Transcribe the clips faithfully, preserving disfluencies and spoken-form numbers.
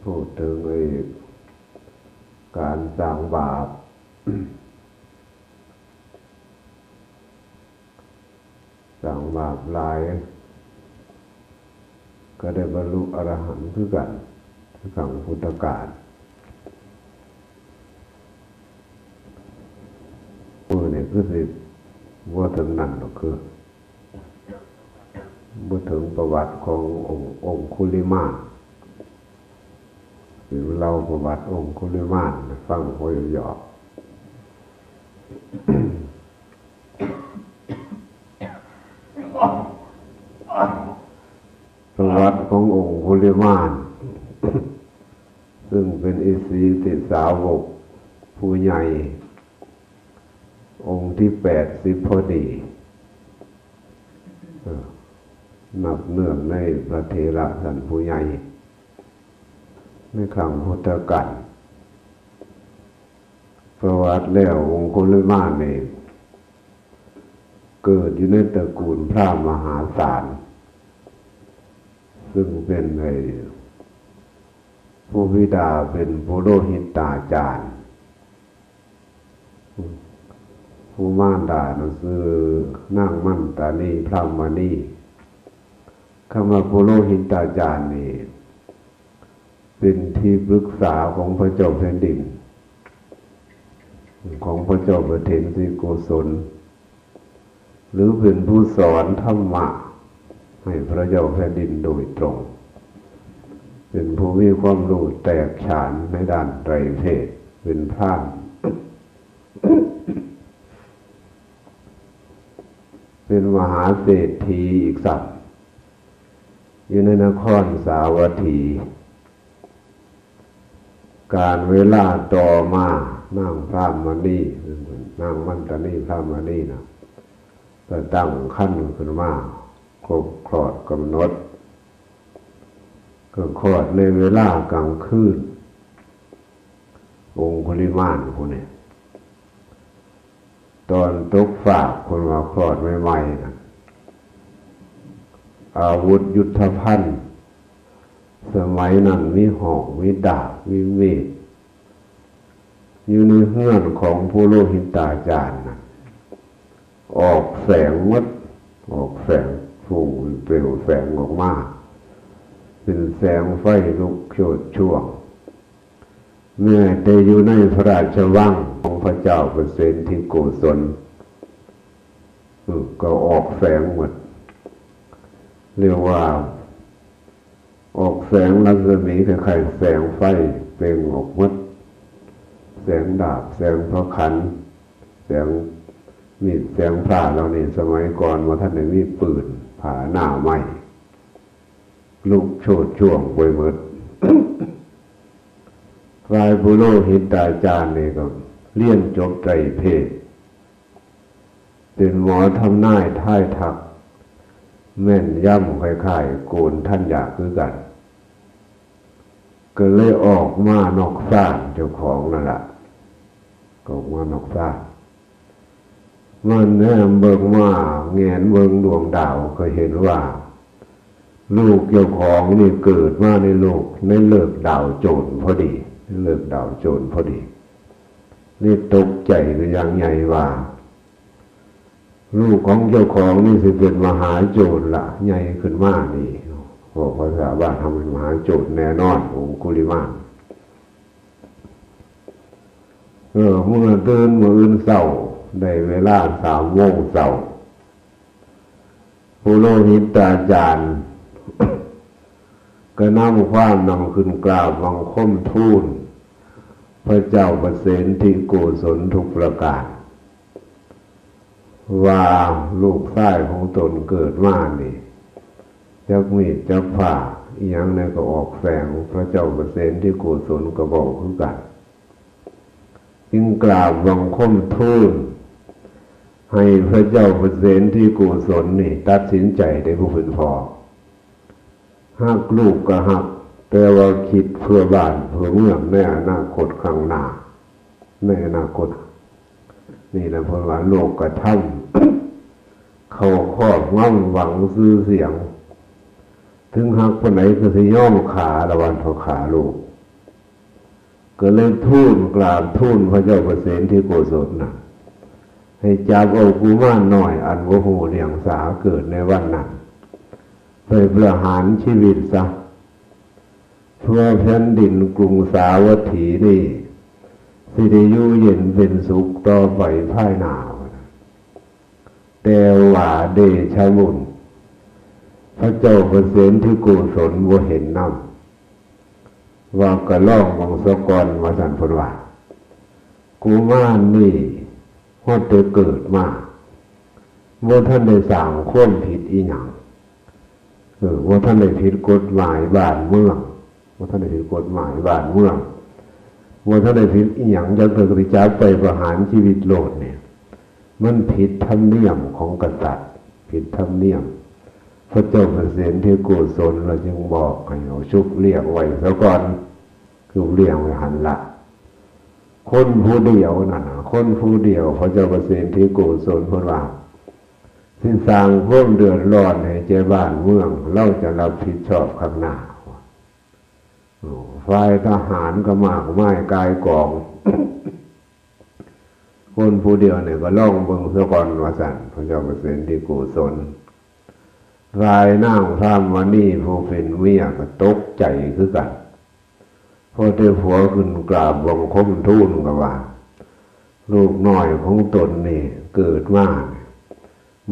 พูดถึงไอ้การสร้างบาป สร้างบาปหลาย ก็ได้บรรลุอรหันต์คือกัน คือครั้งพุทธกาล มื้อนี้คือสิบ่ถึงนั่นดอก คือบ่ถึงประวัติขององค์องคุลิมาน สิเล่าประวัติองคุลิมานให้ฟังพอหยอกๆ ประวัติขององคุลิมาน ซึ่งเป็นอิสสีติสาวกผู้ใหญ่ องค์ที่แปดสิบพอดี เอ่อ นับเนื่องในพระเถระท่านผู้ใหญ่ ในครั้งพุทธกาล ประวัติแล้วองคุลิมานนี่เกิดอยู่ในตระกูลพราหมณ์มหาศาล ซึ่งเป็นไอ้ผู้บิดาเป็นปุโรหิตาจารย์ ผู้มารดานั้นชื่อนางมันตานีพรามณี คำว่าปุโรหิตาจารย์นี่ เป็นที่ปรึกษาของพระเจ้าแผ่นดิน ของพระเจ้าประเถนศรีโกศล หรือเป็นผู้สอนธรรมะให้พระเจ้าแผ่นดินโดยตรง เป็นผู้มีความรู้แตกฉานในด้านไตรเพศ เป็นพราหมณ์ เป็นมหาเศรษฐีอีกซ้ำ อยู่ในนครสาวัตถี กาลเวลาต่อมา นางพรามณี นางมันตานีพรามณีนะ ก็ตั้งครรภ์ขึ้นมา ครบคลอดกำหนด ก็คลอดในเวลากลางคืน องคุลิมานผู้นี้ ตอนตกฟาก คนว่าคลอดใหม่ๆนะ อาวุธยุทธภัณฑ์ สมัยนั้นมีหอก มีดาบ มีมีด อยู่ในเฮือนของปุโรหิตาจารย์นะ ออกแสงหมด ออกแสง พุ่งเปลวแสงออกมา เป็นแสงไฟลุกโชติช่วง แม้แต่อยู่ในพระราชวังของพระเจ้าประเสนทิโกศล เออ ก็ออกแสงหมด เรียกว่า ออกแสงรัศมีคล้ายๆแสงไฟเปล่งออกหมด แสงดาบ แสงพระขัน แสงมีด แสงพระเหล่านี้ สมัยก่อนบ่ทันได้มีปืน ผ้าหน้าไม้ ลุกโชติช่วงไปหมด ฝ่ายปุโรหิตาจารย์นี่ก็เรียนจบไตรเพศ เป็นหมอทำนายทายทัก แม่นยำคล้ายๆโกณฑัญญะคือกัน ก็เลยออกมานอกศาลเจ้าของนั่นล่ะ ก็ออกมานอกศาล มาแนมเบิ่ง มาแงนเบิ่งดวงดาว ก็เห็นว่า ลูกเจ้าของนี่เกิดมาในโลก ในฤกษ์ดาวโจรพอดี ฤกษ์ดาวโจรพอดี นี่ตกใจเป็นอย่างใหญ่ว่า ลูกของเจ้าของนี่สิเป็นมหาโจรละ ใหญ่ขึ้นมานี่ บอกภาษาบ้านเฮาเป็นมหาโจรแน่นอน องคุลิมาน เออ เมื่อตื่นมื้ออื่นเช้า ได้เวลาสามโมงเช้า ปุโรหิตาจารย์ ก็นำความนำขึ้นกราบบังคมทูล พระเจ้าประเสนทิโกศลทุกประการ ว่าลูกชายของตนเกิดมานี่ จักมีดจักผ้าอีหยังเนี่ยก็ออกแสง พระเจ้าประเสนที่โกศลก็บอกคือกัน จึงกราบบังคมทูล ให้พระเจ้าประเสนที่โกศลนี่ตัดสินใจได้ผู้เป็นพ่อ ฮักลูกก็ฮัก แต่ว่าคิดเพื่อบ้านเพื่อเมืองในอนาคตข้างหน้า ในอนาคต นี่แหละเพิ่นว่าโลกกระทำ เขาครอบงำหวังชื่อเสียง ถึงฮักคนไหนก็สิยอมขาละวันเขาขาลูก ก็เลยทูลกราบทูลพระเจ้าประเสนที่โกศลนะ ให้จับเอากุมารน้อยอันบ่ฮู้เดียงสาเกิดในวันนั้น ไปประหารชีวิตซะ เพื่อแผ่นดินกรุงสาวัตถีนี่ สิได้อยู่เย็นเป็นสุขต่อไปภายหน้า แต่ว่าเดชะบุญ พระเจ้าประเสนที่โกศลบ่เห็นนำ ว่ากะลองบังสะก่อนว่าซั่นเพิ่นว่า กุมารนี่ฮอดแต่เกิดมา บ่ทันได้สร้างความผิดอีหยัง เออ บ่ทันได้ผิดกฎหมายบ้านเมือง บ่ทันได้ผิดกฎหมายบ้านเมือง บ่ทันได้ผิดอีหยังจักเทื่อก็สิจับไปประหารชีวิตโลดเนี่ย มันผิดธรรมเนียมของกษัตริย์ ผิดธรรมเนียม พระเจ้าประเสนที่โกศลเราจึงบอกให้เอาชุบเลี้ยงไว้ซะก่อน ชุบเลี้ยงไว้หั่นละ คนผู้เดียวนั่นน่ะ คนผู้เดียว พระเจ้าประเสนที่โกศลเพิ่นว่า สิสร้างความเดือดร้อนให้แก่บ้านเมือง เราจะรับผิดชอบข้างหน้า โอ้ ฝ่ายทหารก็มากมายกายกอง คนผู้เดียวเนี่ยก็ลองเบิ่งซะก่อนว่าซั่น พระเจ้าประเสนที่โกศล ฝ่ายนางพรามณีผู้เป็นเมียก็ตกใจคือกัน พอได้ผัวขึ้นกราบบังคมทูลก็ว่า ลูกน้อยของตนนี่เกิดมาเนี่ย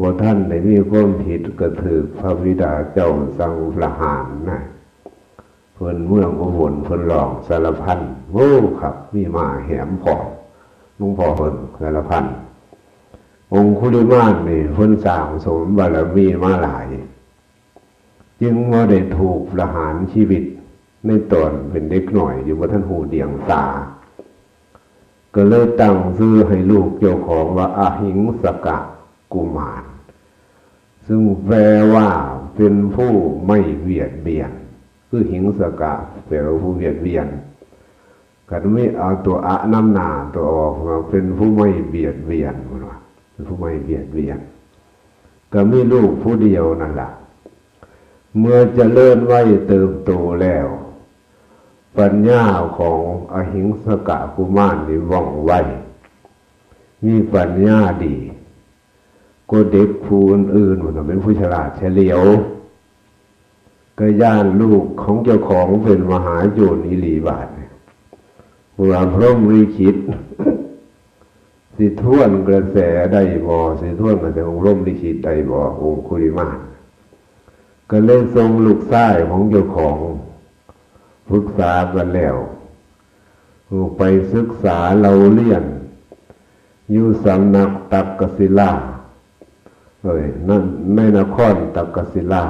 บ่ทันได้มีความผิดก็ถืกพระบิดาเจ้าสั่งประหารนะ เพิ่นเมืองอุบลเพิ่นร้องสารพัน โอ้ ครับ มีมาแหมพร้อม หลวงพ่อเพิ่นสารพัน องคุลิมานนี่เพิ่นสร้างสมบารมีมาหลาย จึงบ่ได้ถูกประหารชีวิตในตอนเป็นเด็กน้อยอยู่บ่ทันฮู้เดียงสา ก็เลยตั้งชื่อให้ลูกเจ้าของว่าอหิงสกะกุมาร ซึ่งแปลว่าเป็นผู้ไม่เบียดเบียน คือหิงสกะแปลว่าผู้เบียดเบียน คันมีเอาตัวอะนำหน้าตัวออกมาเป็นผู้ไม่เบียดเบียน เพิ่นว่า เป็นผู้ไม่เบียดเบียน ก็มีลูกผู้เดียวนั่นล่ะ เมื่อเจริญวัยเติบโตแล้ว ปัญญาของอหิงสกะกุมารนี่ว่องไว มีปัญญาดี กว่าเด็กผู้อื่นๆ มันเป็นผู้ฉลาดเฉลียว ก็ย้านลูกของเจ้าของเป็นมหาโจรอีหลีบาดเนี่ย ว่าพรหมลิขิต สิทวนกระแสได้บ่ สิทวนกระแสของพรหมลิขิตได้บ่ องคุลิมาน ก็เลยส่งลูกชายของเจ้าของ ปรึกษากันแล้ว ไปศึกษาเล่าเรียน อยู่สำนักตักกศิลา เอ้ย นั่นในนครตักกศิลา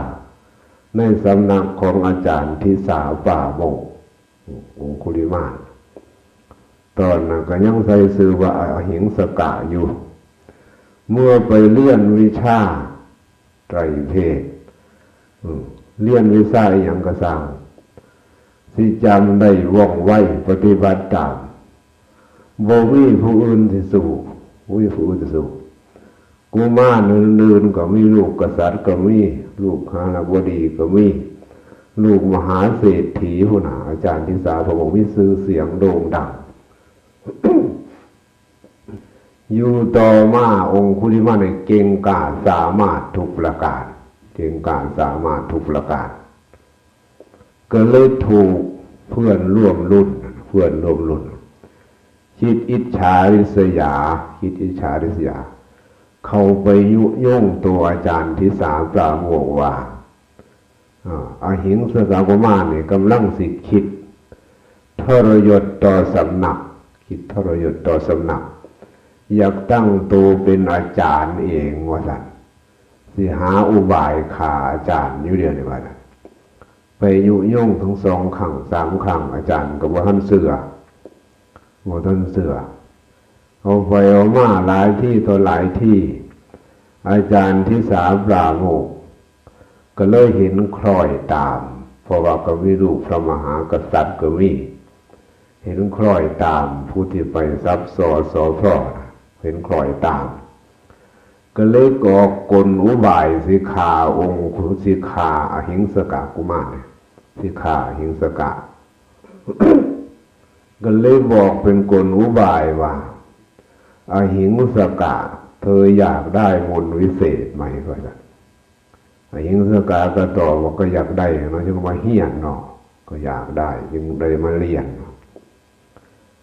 ในสำนักของอาจารย์ทิสาป่าโมกข์ องคุลิมาน ตอนนั้นก็ยังใส่ชื่อว่าอหิงสกะอยู่ เมื่อไปเรียนวิชาไตรเพศ อืม เรียนวิชาอหยังก็ซ่าง สิจำได้ว่องไวปฏิบัติตาม บ่มีผู้อื่นสิสู้ บ่มีผู้อื่นสิสู้ กุมารอื่นๆก็มี ลูกกษัตริย์ก็มี ลูกหาบดีก็มี ลูกมหาเศรษฐีพุ้นน่ะ อาจารย์ทิสาพระองค์มีชื่อเสียงโด่งดัง อยู่ต่อมาองคุลิมานเนี่ยเก่งกล้าสามารถทุกประการ เก่งกล้าสามารถทุกประการ ก็เลยถูกเพื่อนร่วมรุ่น เพื่อนร่วมรุ่น คิดอิจฉาริษยา คิดอิจฉาริษยา เข้าไปยุยงตัวอาจารย์ทิสาปราโมกข์ว่า อ่า อหิงสกะกุมารนี่กำลังสิคิดทรยศต่อสำนัก คิดทรยศต่อสำนัก อยากตั้งตัวเป็นอาจารย์เองว่าซั่น สิหาอุบายฆ่าอาจารย์อยู่เดี๋ยวนี้ว่าซั่น ไปยุยงถึงสองครั้งสามครั้ง อาจารย์ก็บ่ทันเชื่อ บ่ทันเชื่อ เอาไปเอามาหลายที่ต่อหลายที่ อาจารย์ทิสาปราโมกข์ ก็เลยเห็นคล้อยตาม เพราะว่าก็มีรูปพระมหากษัตริย์ก็มี เห็นคล้อยตามผู้ที่ไปสับซอสอพรอนะ เห็นคล้อยตาม ก็เลยออกกลอุบายสิฆ่าองค์ สิฆ่าอหิงสกะกุมารเนี่ย สิฆ่าอหิงสกะ ก็เลยบอกเป็นกลอุบายว่า อหิงสกะ เธออยากได้มนต์วิเศษไหม ว่าซั่น อหิงสกะก็ตอบว่าก็อยากได้เนาะ จึงมาเฮียนเนาะ ก็อยากได้ จึงได้มาเรียน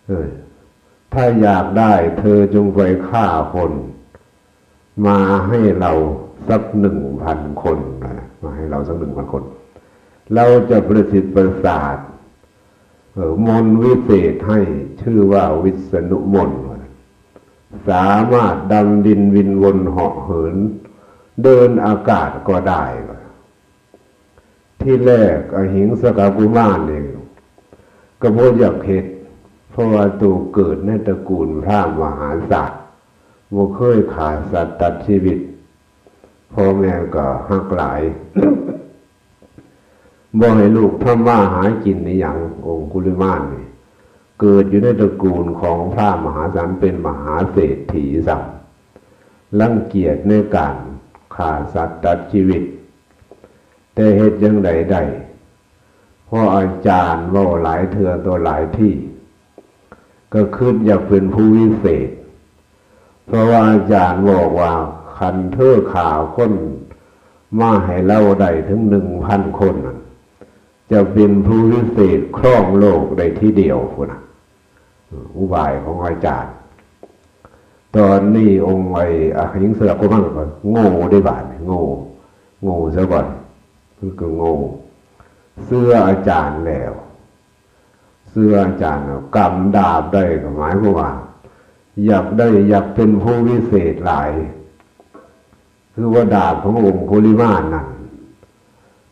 เออ ถ้าอยากได้เธอจงไปฆ่าคน มาให้เราสักหนึ่งพันคนนะ มาให้เราสักหนึ่งพันคน เราจะประสิทธิ์ประสาท เออ มนต์วิเศษให้ชื่อว่าวิษณุมนต์ สามารถดำดินบินวนเหาะเหิน เดินอากาศก็ได้ ทีแรกอหิงสกะกุมารนี่ก็บ่อยากเฮ็ด เพราะว่าตัวเกิดในตระกูลพราหมณ์มหาศาล บ่เคยฆ่าสัตว์ตัดชีวิต พ่อแม่ก็ฮักหลาย บ่ให้ลูกทำมาหากินอิหยัง องคุลิมานนี่ เกิดอยู่ในตระกูลของพราหมณ์มหาศาล เป็นมหาเศรษฐีซ้ำ รังเกียจในการฆ่าสัตว์ตัดชีวิต แต่เฮ็ดจั่งใดได้ เพราะอาจารย์เว้าหลายเทื่อต่อหลายที่ ก็คิดอยากเป็นผู้วิเศษ เพราะว่าอาจารย์บอกว่าคันเธอฆ่าคนมาให้เราได้ถึงหนึ่งพันคนนั่น จะเป็นผู้วิเศษครองโลกได้ทีเดียวพุ้นนะ อุบายของอาจารย์ ตอนนี้องค์ไอ้อหิงสกะกุมารก็โง่ได้บาดนี่ โง่ โง่ซะก่อน มันก็โง่ เชื่ออาจารย์แล้ว เชื่ออาจารย์แล้ว กำดาบได้ก็หมายความว่า อยากได้ อยากเป็นผู้วิเศษหลาย คือว่าดาบขององคุลิมานนั่น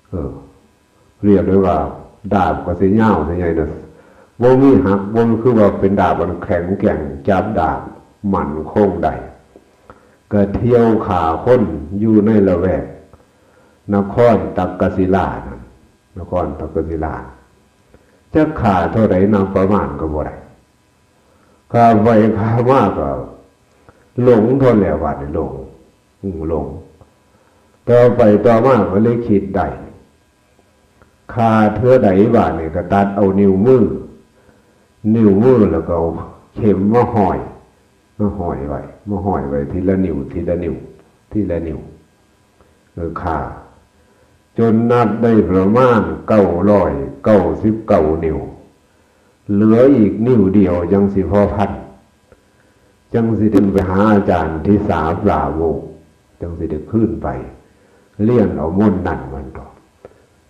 เออ เรียกได้ว่าดาบก็สิยาวสิใหญ่นะ บ่มีหัก บ่คือว่าเป็นดาบอันแข็งแกร่ง จับดาบมั่นคงได้ ก็เที่ยวฆ่าคนอยู่ในละแวกนครตักกศิลานั่น นครตักกศิลา จักฆ่าเท่าใดนับประมาณก็บ่ได้ ฆ่าไปฆ่ามาก็หลงเท่านั้นแหละ บาดนี้หลง อืม หลง ต่อไปต่อมาก็เลยคิดได้ ฆ่าเทื่อใดบาดนี้ก็ตัดเอานิ้วมือ นิ้วมือแล้วก็เอาเข็มมาห้อย มาห้อยไว้ มาห้อยไว้ทีละนิ้ว ทีละนิ้ว ทีละนิ้ว เออ ฆ่า จนนับได้ประมาณเก้าร้อยเก้าสิบเก้านิ้ว เหลืออีกนิ้วเดียวจั่งสิพอพัน จั่งสิได้ไปหาอาจารย์ทิสาปราโมกข์ จั่งสิได้คืนไป เรียนเอามนต์นั่นมันต่อ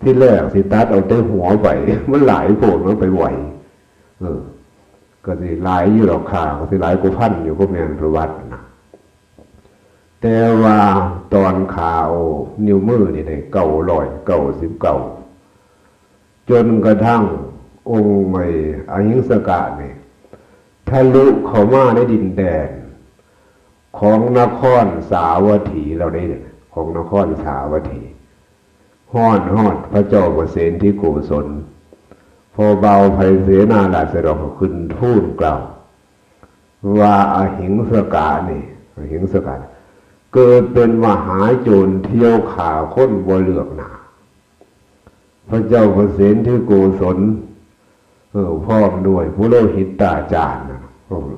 ที่แรกสิตัดเอาแต่หัวไป มันหลายโพด มันไปไหว เออ ก็สิหลายอยู่ดอก ฆ่าก็สิหลายกว่าพันอยู่ ก็แม่นประวัตินะ แต่ว่าตอนฆ่าเอานิ้วมือนี่ได้เก้าร้อยเก้าสิบเก้า จนกระทั่งองค์ไอ้อหิงสกะนี่ ทะลุเข้ามาในดินแดน ของนครสาวัตถีเราได้ ของนครสาวัตถี ฮอด ฮอดพระเจ้าประเสนทิโกศล พอบ่าวไพเสนาราชดอกก็ขึ้นทูลกล่าว ว่าอหิงสกะนี่ อหิงสกะ เกิดเป็นมหาโจรเที่ยวฆ่าคนบ่เลือกหน้า พระเจ้าประเสนทิโกศล เออ พร้อมด้วยปุโรหิตาจารย์นะ เออ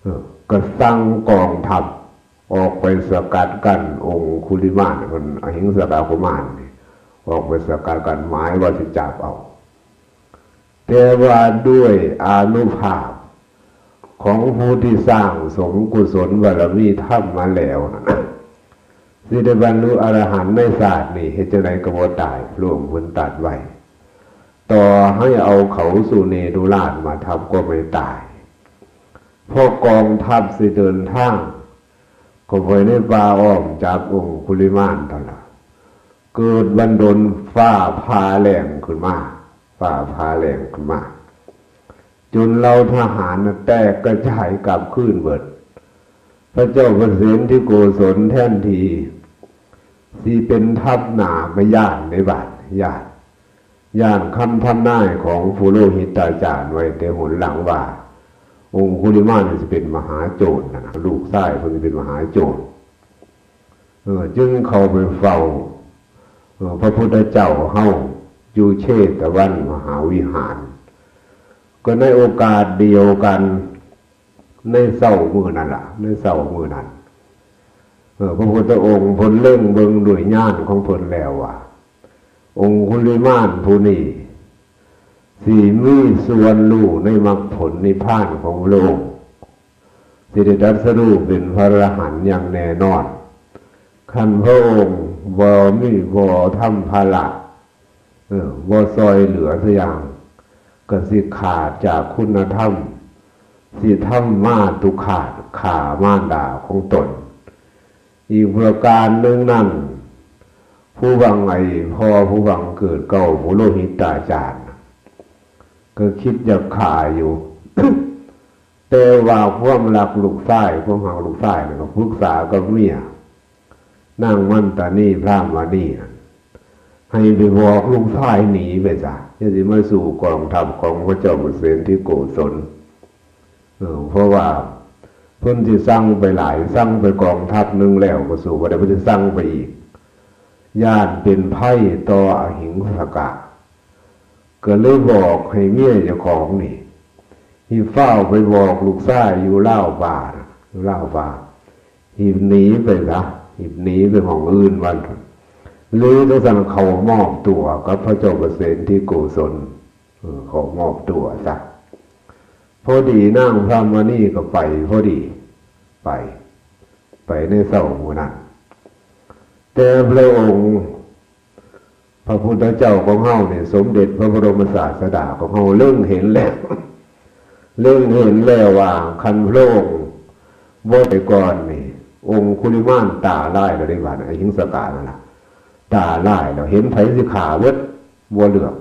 เออ ก็สั่งกองทัพออกไปสกัดกั้นองคุลิมาน มันอหิงสกะกุมารนี่ ออกไปสกัดกั้น หมายว่าสิจับเอา แต่ว่าด้วยอานุภาพของผู้ที่สร้างสมกุศลบารมีธรรมมาแล้วนะ สิได้บรรลุอรหันต์ในชาตินี้ เฮ็ดจั่งใดก็บ่ตาย พระองค์เพิ่นตรัสไว้ ต่อให้เอาเขาสุเนรุราชมาทับก็ไม่ตาย พอกองทัพสิเดินทางเข้าไปในป่าอ้อมจับองคุลิมานเท่านั้นล่ะ เกิดบันดลฟ้าผ่าแรงขึ้นมา ฟ้าผ่าแรงขึ้นมา จนเหล่าทหารน่ะแตกกระจายกลับคืนเบิด พระเจ้าประเสนที่โกศลแทนที่สิเป็นทัพหน้ามาย้านในบ้านย้าน ย้านคำทำนายของปุโรหิตาจารย์ไว้แต่หนหลังว่า องคุลิมานนี่สิเป็นมหาโจรนะนะ ลูกชายเพิ่นสิเป็นมหาโจร เออ จึงเข้าไปเฝ้า เออ พระพุทธเจ้าเฮาอยู่เชตวันมหาวิหาร ก็ในโอกาสเดียวกัน ในเช้ามื้อนั้นล่ะ ในเช้ามื้อนั้น เออ พระพุทธองค์เพิ่นเล็งเบิ่งด้วยญาณของเพิ่นแล้วว่า องคุลิมานผู้นี้สิมีส่วนรู้ในมรรคผลนิพพานของพระองค์ สิได้ตรัสรู้เป็นพระอรหันต์อย่างแน่นอน คันพระองค์บ่มี บ่ทำภาระ เออ บ่ซอยเหลือสักอย่าง ก็สิขาดจากคุณธรรม สิทำมาตุฆาต ฆ่ามารดาของตน อีกประการหนึ่งนั้น ผู้บังไอ้พ่อผู้บังเกิดเก้าปุโรหิตาจารย์ ก็คิดอยากฆ่าอยู่ แต่ว่าความรักลูกชาย ความหักลูกชายนี่ก็ปรึกษากับเมีย นางมันตานีพรามณีนั่น ให้ไปบอกลูกชายหนีไปซะ อย่าสิมาสู้กองทัพของพระเจ้าประเสนที่โกศล เออ เพราะว่าเพิ่นสิสั่งไปหลาย สั่งไปกองทัพหนึ่งแล้วก็สู้บ่ได้ เพิ่นสิสั่งไปอีก ย้านเป็นภัยต่ออหิงสกะ ก็เลยบอกให้เมียเจ้าของนี่ ให้ฟ้าวไปบอกลูกชายอยู่ลาวป่านะ อยู่ลาวป่า ให้หนีไปซะ ให้หนีไปหม่องอื่นวัน หรือจั่งซั้นเข้ามอบตัวกับพระเจ้าประเสนที่โกศล เออ เข้ามอบตัวซะ พอดีนางพรามณีก็ไปพอดี ไป ไปในเช้ามื้อนั้น แต่พระองค์ พระพุทธเจ้าของเฮานี่ สมเด็จพระบรมศาสดาของเฮาเล็งเห็นแล้ว เล็งเห็นแล้วว่าคันพระองค์บ่ไปก่อนนี่ องคุลิมานตาลายแล้วเด้ บาดนี้อหิงสกะนั่นล่ะ ตาลายแล้ว เห็นไผสิฆ่าเบิด บ่เลือก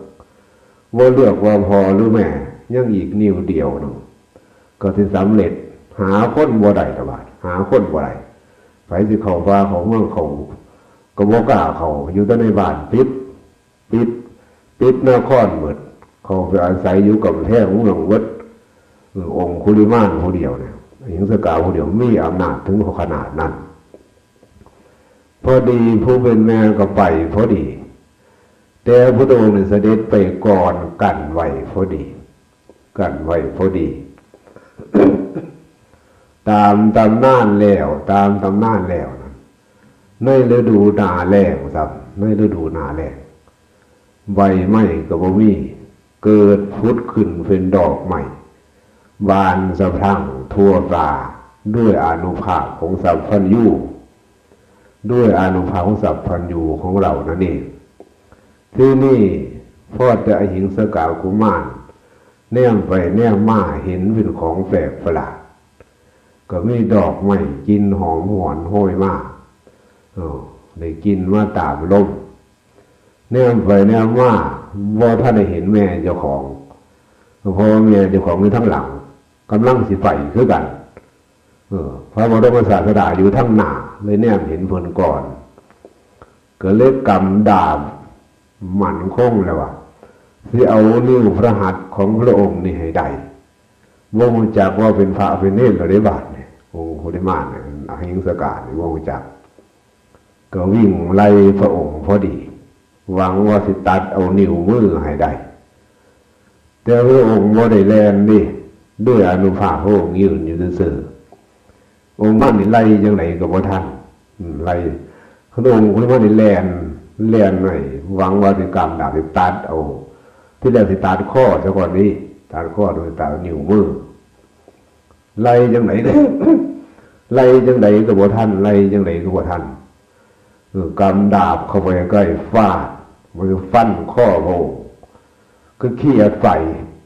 บ่เลือกว่าพ่อหรือแม่ ยังอีกนิ้วเดียวหนึ่ง ก็สิสำเร็จ หาคนบ่ได้ละบาด หาคนบ่ได้ ไผสิเข้าป่าเข้าเมืองเข้า ก็บ่กล้าเข้า อยู่แต่ในบ้าน ปิด ปิด ปิดนครหมด เข้าไปอาศัยอยู่กำแพงเมืองหมด เออ องคุลิมานผู้เดียวเนี่ย อหิงสกะผู้เดียวมีอำนาจถึงขนาดนั้น พอดีผู้เป็นแม่ก็ไปพอดี แต่พระองค์เนี่ยเสด็จไปก่อนกันไว้พอดี กันไว้พอดี ตามตำนานแล้ว ตามตำนานแล้วนะ ในฤดูหน้าแล้งซ้ำ ในฤดูหน้าแล้ง ใบไม้ก็บ่มี เกิดผุดขึ้นเป็นดอกไม้ บานสะพรั่งทั่วป่า ด้วยอานุภาพของสัพพัญญู ด้วยอานุภาพของสัพพัญญูของเรานั่นเอง ที่นี่พอแต่อหิงสกากุมาร แนมไปแนมมาเห็นเป็นของแปลกประหลาด ก็มีดอกไม้กลิ่นหอมหวนโหยมา เออ ได้กลิ่นมาตามลม แนมไปแนมมา บ่ทันได้เห็นแม่เจ้าของ เพราะว่าแม่เจ้าของอยู่ทางหลัง กำลังสิไปคือกัน เออ พระบรมศาสดาอยู่ทางหน้า เลยแนมเห็นเพิ่นก่อน ก็เลยกำดาบมั่นคงแล้วว่า สิเอานิ้วพระหัตถ์ของพระองค์นี่ให้ได้ บ่ฮู้จักว่าเป็นพระเป็นเณรแล้วเด้บาดนี่ องคุลิมานเนี่ย อหิงสกานี่บ่ฮู้จัก ก็วิ่งไล่พระองค์พอดี หวังว่าสิตัดเอานิ้วมือให้ได้ แต่พระองค์บ่ได้แล่นนี่ ด้วยอานุภาพพระองค์ยืนอยู่ซื่อๆ องค์มันนี่ไล่จังไดก็บ่ทัน อืม ไล่ พระองค์คุลิมานนี่แล่น แล่นไว้ หวังว่าสิกำดาบสิตัดเอา ที่แรกสิตัดคอซะก่อนนี่ ตัดคอโดยตัดนิ้วมือ ไล่จังได ไล่จังไดก็บ่ทัน ไล่จังไดก็บ่ทัน เออ กำดาบเข้าไปใกล้ฟาด มันฟันคอพระองค์ ก็เคียดไป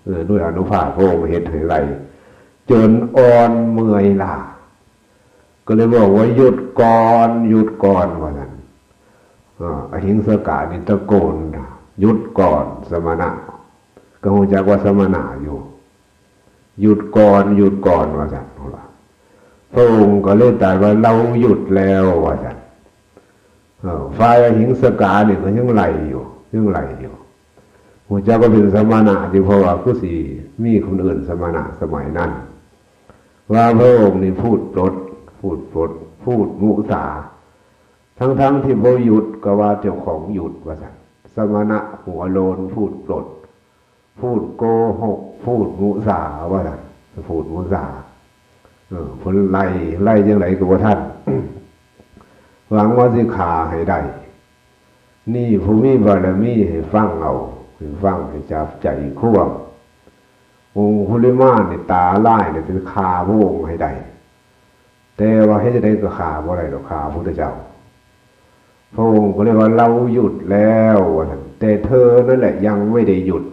เออ ด้วยอานุภาพพระองค์เฮ็ดให้ไล่ จนอ่อนเมื่อยล้า ก็เลยบอกว่า "หยุดก่อน หยุดก่อน" ว่าซั่น เออ อหิงสกะนี่ตะโกน "หยุดก่อน สมณะ" ก็ฮู้จักว่าสมณะอยู่ "หยุดก่อน หยุดก่อน" ว่าซั่น พระองค์ก็เลยตรัสว่า "เราหยุดแล้ว" ว่าซั่น เออ ฝ่ายอหิงสกานี่ก็ยังไล่อยู่ ยังไล่อยู่ ฮู้จักว่าเป็นสมณะอยู่ เพราะว่าคือสิมีคนอื่นสมณะสมัยนั้น ว่าพระองค์นี่พูดปลด พูดปลด พูดมุสา ทั้งๆที่บ่หยุดก็ว่าเจ้าของหยุด ว่าซั่น สมณะหัวโลนพูดปลด พูดโกหก พูดมุสา ว่าซั่น พูดมุสา เออ เพิ่นไล่ ไล่จั่งใดก็บ่ทัน หวังว่าสิฆ่าให้ได้ นี่ผู้มีบารมีให้ฟังเอา ให้ฟังให้จับใจความ องคุลิมานนี่ตาลายนี่สิฆ่าพระองค์ให้ได้ แต่ว่าเฮ็ดจั่งใดก็ฆ่าบ่ได้ดอก ฆ่าพระพุทธเจ้า พระองค์ก็เลยว่า "เราหยุดแล้ว" ว่าซั่น "แต่เธอนั่นแหละยังไม่ได้หยุด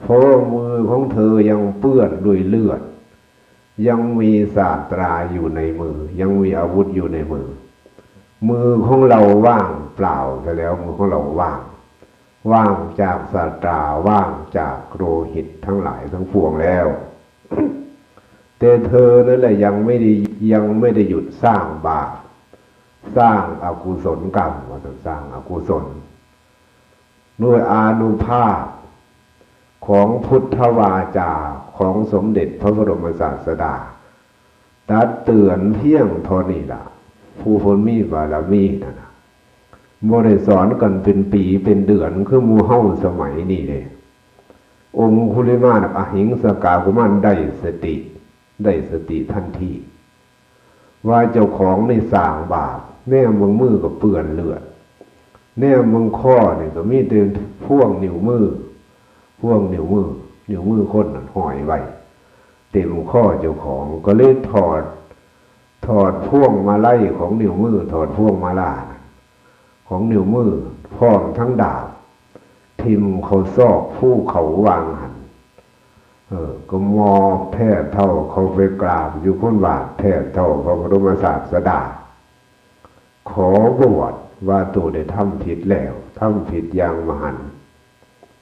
เพราะว่ามือของเธอยังเปื้อนด้วยเลือด ยังมีศาสตราอยู่ในมือ ยังมีอาวุธอยู่ในมือ มือของเราว่างเปล่าซะแล้ว มือของเราว่าง ว่างจากศาสตรา ว่างจากโลหิตทั้งหลายทั้งปวงแล้ว แต่เธอนั่นแหละยังไม่ได้ ยังไม่ได้หยุดสร้างบาป สร้างอกุศลกรรม" ว่าซั่น สร้างอกุศล ด้วยอานุภาพของพุทธวาจาของสมเด็จพระบรมศาสดา ตัดเตือนเพียงเท่านี้ล่ะ ผู้เพิ่นมีบารมีนั่นน่ะ บ่ได้สอนกันเป็นปีเป็นเดือนคือหมู่เฮาสมัยนี้เด้ องคุลิมานกับอหิงสกากุมารได้สติ ได้สติทันที ว่าเจ้าของนี่สร้างบาป แนมเบิ่งมือก็เปื้อนเลือด แนมเบิ่งคอนี่ก็มีแต่พวงนิ้วมือ พวงนิ้วมือ นิ้วมือคนนั่นห้อยไว้ เต็มคอเจ้าของ ก็เลยถอด ถอดพวงมาลัยของนิ้วมือ ถอดพวงมาลานะ ของนิ้วมือ พร้อมทั้งดาบ ทิ่มเข้าซอกภูเขาวางหั่น เออ ก็มอบแทบเท่าเข้าไปกราบอยู่ก้นบาทแทบเท่าพระบรมศาสดา ขอบวชว่าตัวได้ทำผิดแล้ว ทำผิดอย่างมหันต์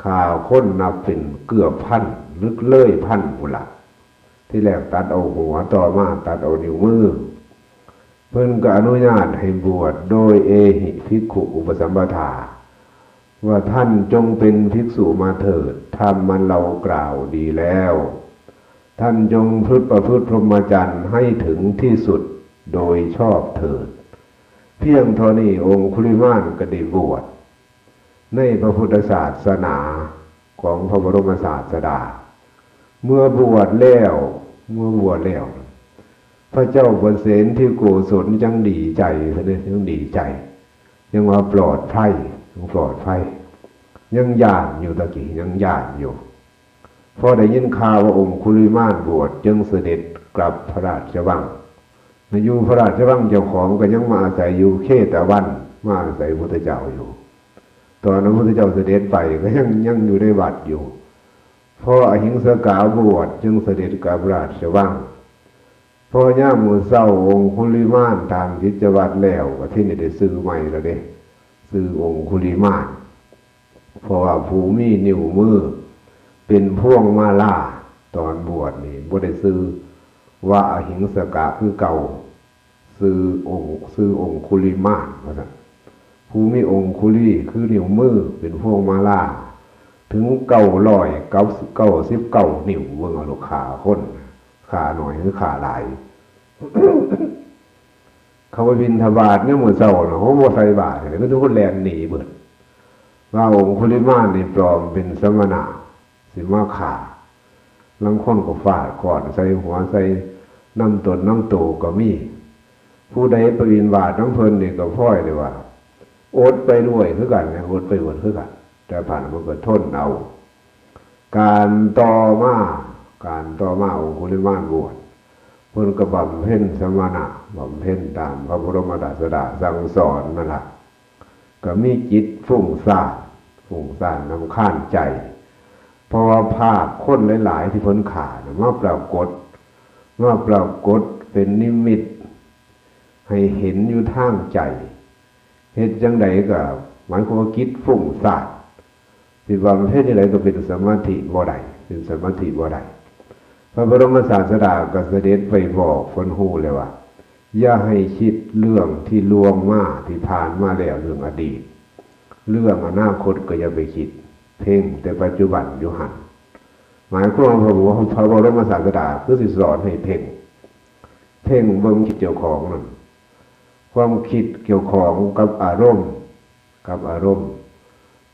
ฆ่าคนนับเป็นเกือบพัน ลึกเลยพันพุ้นละ ที่แรกตัดเอาหัว ต่อมาตัดเอานิ้วมือ เพิ่นก็อนุญาตให้บวชโดยเอหิภิกขุอุปสัมปทา ว่าท่านจงเป็นภิกษุมาเถิด ธรรมอันเรากล่าวดีแล้ว ท่านจงพฤติประพฤติพรหมจรรย์ให้ถึงที่สุดโดยชอบเถิด เพียงเท่านี้องคุลิมานก็ได้บวชในพระพุทธศาสนาของพระบรมศาสดา เมื่อบวชแล้ว เมื่อบวชแล้ว พระเจ้าประเสนที่โกศลจังดีใจ เพิ่นจังดีใจ ยังว่าปลอดภัย ยังปลอดภัย ยังย่านอยู่ ตะกี้ยังย่านอยู่ พอได้ยินข่าวว่าองคุลิมานบวช จึงเสด็จกลับพระราชวัง มาอยู่พระราชวังเจ้าของ ก็ยังมาอาศัยอยู่เชตวัน มาอาศัยพุทธเจ้าอยู่ ตอนนั้นพุทธเจ้าเสด็จไปก็ยัง ยังอยู่ในวัดอยู่ พออหิงสกาบวช จึงเสด็จกลับราชวัง พอยามมื้อเช้าองคุลิมานทานกิจวัตรแล้ว ก็ที่นี่ได้ชื่อใหม่แล้วเด้ ชื่อองคุลิมาน เพราะว่าผู้มีนิ้วมือเป็นพวงมาลา ตอนบวชนี่บ่ได้ชื่อว่าอหิงสกะคือเก่า ชื่อองค์ ชื่อองคุลิมานว่าซั่น ผู้มีองคุลีคือนิ้วมือเป็นพวงมาลา ถึงเก้าร้อยเก้าสิบเก้า สิบเก้า นิ้ว เบิ่งเอาลูก ฆ่าคน ฆ่าน้อยคือฆ่าหลาย เขาไปบิณฑบาตเนี่ยมื้อเช้าน่ะ เขาบ่ใส่บาตรเลย ก็ทุกคนแล่นหนีเบิด ว่าองคุลิมานนี่ปลอมเป็นสมณะ สิมาฆ่า ลางคนก็ฟาดค้อนใส่หัวใส่นำตนนำโตก็มี ผู้ใดไปบิณฑบาตนำเพิ่นนี่ก็พลอยได้ว่า อดไปด้วยคือกันนะ อดไปอดคือกัน แต่ผ่านมันก็ทนเอา การต่อมา การต่อมาองคุลิมานบวช เพิ่นก็บำเพ็ญสมณะ บำเพ็ญตามพระบรมศาสดาสั่งสอนนั่นล่ะ ก็มีจิตฟุ้งซ่าน ฟุ้งซ่านรำคาญใจ เพราะว่าภาพคนหลายๆที่เพิ่นฆ่าน่ะมาปรากฏ มาปรากฏเป็นนิมิต ให้เห็นอยู่ทางใจ เฮ็ดจั่งใดก็หมายความว่าจิตฟุ้งซ่าน สิบำเพ็ญจั่งใดก็เป็นสมาธิบ่ได้ เป็นสมาธิบ่ได้ พระบรมศาสดาก็เสด็จไปบอกเพิ่นฮู้เลยว่า อย่าให้คิดเรื่องที่ล่วงมา ที่ผ่านมาแล้ว เรื่องอดีต เรื่องอนาคตก็อย่าไปคิด เพ่งแต่ปัจจุบันอยู่หั่น หมายความว่าพระบรมศาสดาคือสิสอนให้เพ่ง เพ่งเบิ่งจิตเจ้าของนั่น ความคิดเกี่ยวข้องกับอารมณ์ กับอารมณ์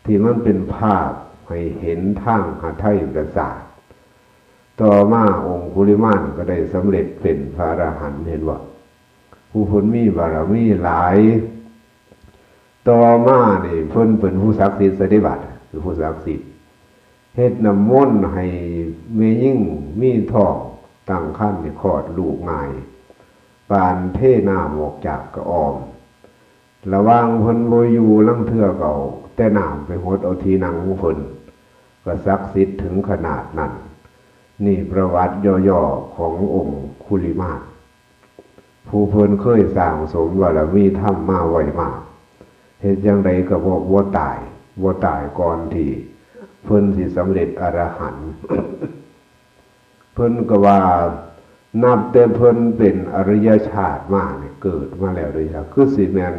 ที่มันเป็นภาพให้เห็นทางหทัยประสาท ต่อมาองคุลิมานก็ได้สำเร็จเป็นพระอรหันต์ เห็นบ่ ผู้เพิ่นมีบารมีหลาย ต่อมานี่เพิ่นเป็นผู้ศักดิ์สิทธิ์ซะเด้บัด เป็นผู้ศักดิ์สิทธิ์ เฮ็ดน้ำมนต์ให้แม่หญิงมีท้องตั้งครรภ์นี่คลอดลูกง่าย ปานเทน้ำออกจากกระออม ระหว่างเพิ่นบ่อยู่ลางเทื่อก็เอาแต่น้ำไปหดเอาที่นั่งของเพิ่น ก็ศักดิ์สิทธิ์ถึงขนาดนั้น นี่ประวัติย่อๆขององคุลิมาน ผู้เพิ่นเคยสร้างสมบารมีธรรมมาไว้มาก เฮ็ดจั่งใดก็บ่ บ่ตาย บ่ตายก่อนที่เพิ่นสิสำเร็จอรหันต์ เพิ่นก็ว่านับแต่เพิ่นเป็นอริยชาติมานี่ เกิดมาแล้วเด้อ คือสิแม่น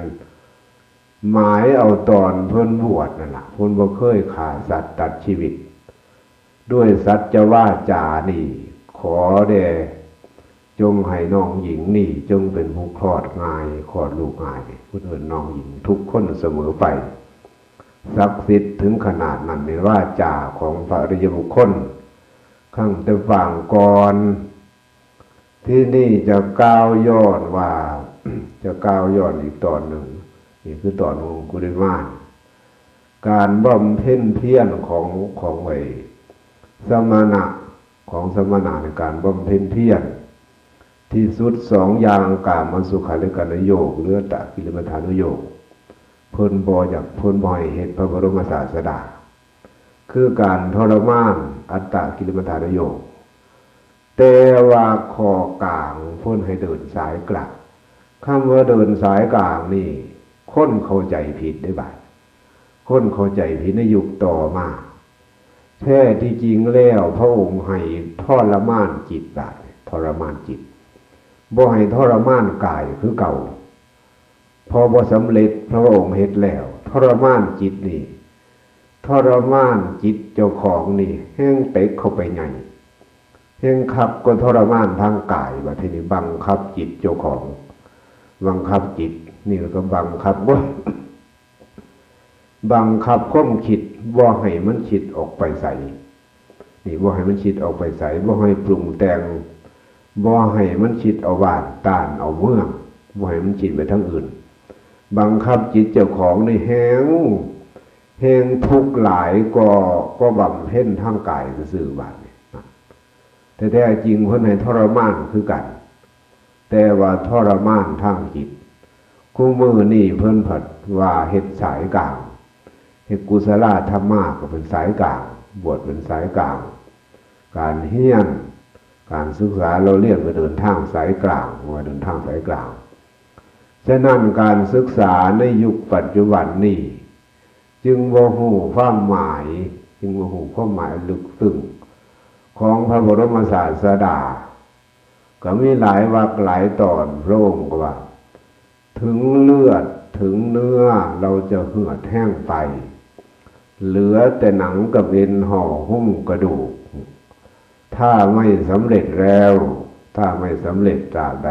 หมายเอาตอนเพิ่นบวชนั่นล่ะ เพิ่นบ่เคยฆ่าสัตว์ตัดชีวิต ด้วยสัจจวาจานี่ ขอแด่จงให้น้องหญิงนี่จงเป็นผู้คลอดง่าย คลอดลูกง่าย เพิ่นเอิ้นน้องหญิงทุกคนเสมอไป ศักดิ์สิทธิ์ถึงขนาดนั้น ในวาจาของพระอริยบุคคล ครั้งแต่ปางก่อน ที่นี่จะกล่าวย้อนว่า จะกล่าวย้อนอีกตอนหนึ่ง นี่คือตอนขององคุลิมาน การบำเพ็ญเพียรของ ของไอ้สมณะ ของสมณะในการบำเพ็ญเพียร ที่สุดสองอย่าง กามสุขัลลิกานุโยค หรืออัตตกิลมัฏฐานุโยค เพิ่นบ่อยาก เพิ่นบ่ให้เฮ็ด พระบรมศาสดา คือการทรมาน อัตตกิลมัฏฐานุโยค แต่ว่าข้อกลางเพิ่นให้เดินสายกลาง คำว่าเดินสายกลางนี่ คนเข้าใจผิดได้บาด คนเข้าใจผิดในยุคต่อมา แท้ที่จริงแล้วพระองค์ให้ทรมานจิตบาด ทรมานจิต บ่ให้ทรมานกายคือเก่า พอบ่สำเร็จ พระองค์เฮ็ดแล้ว ทรมานจิตนี่ ทรมานจิตเจ้าของนี่ แฮงเต็กเข้าไปใหญ่ แฮงคักกว่าทรมานทางกาย บัดทีนี้บังคับจิตเจ้าของ บังคับจิต นี่ก็บังคับ บ่ บังคับความคิด บ่ให้มันคิดออกไปไส นี่บ่ให้มันคิดออกไปไส บ่ให้ปรุงแต่ง บ่ให้มันคิดเอาบ้านต้านเอาเมือง บ่ให้มันคิดไปทางอื่น บังคับจิตเจ้าของนี่แฮง แฮงทุกข์หลายกว่า กว่าบำเพ็ญทางกายซื่อๆ บาดนี้ แท้ๆจริงเพิ่นให้ทรมานคือกัน แต่ว่าทรมานทางจิต คู่มื้อนี้เพิ่นผัดว่าเฮ็ดสายกลาง เฮ็ดกุศลธรรมาก็เป็นสายกลาง บวชเป็นสายกลาง การเฮียน การศึกษาเล่าเรียนก็เดินทางสายกลาง ว่าเดินทางสายกลาง ฉะนั้นการศึกษาในยุคปัจจุบันนี้ จึงบ่ฮู้ความหมาย จึงบ่ฮู้ความหมายลึกซึ้งของพระบรมศาสดา ก็มีหลายวรรคหลายตอน พระองค์ก็ว่า ถึงเลือดถึงเนื้อเราจะเหือดแห้งไป เหลือแต่หนังกับเอ็นห่อหุ้มกระดูก ถ้าไม่สำเร็จแล้ว ถ้าไม่สำเร็จตราบใด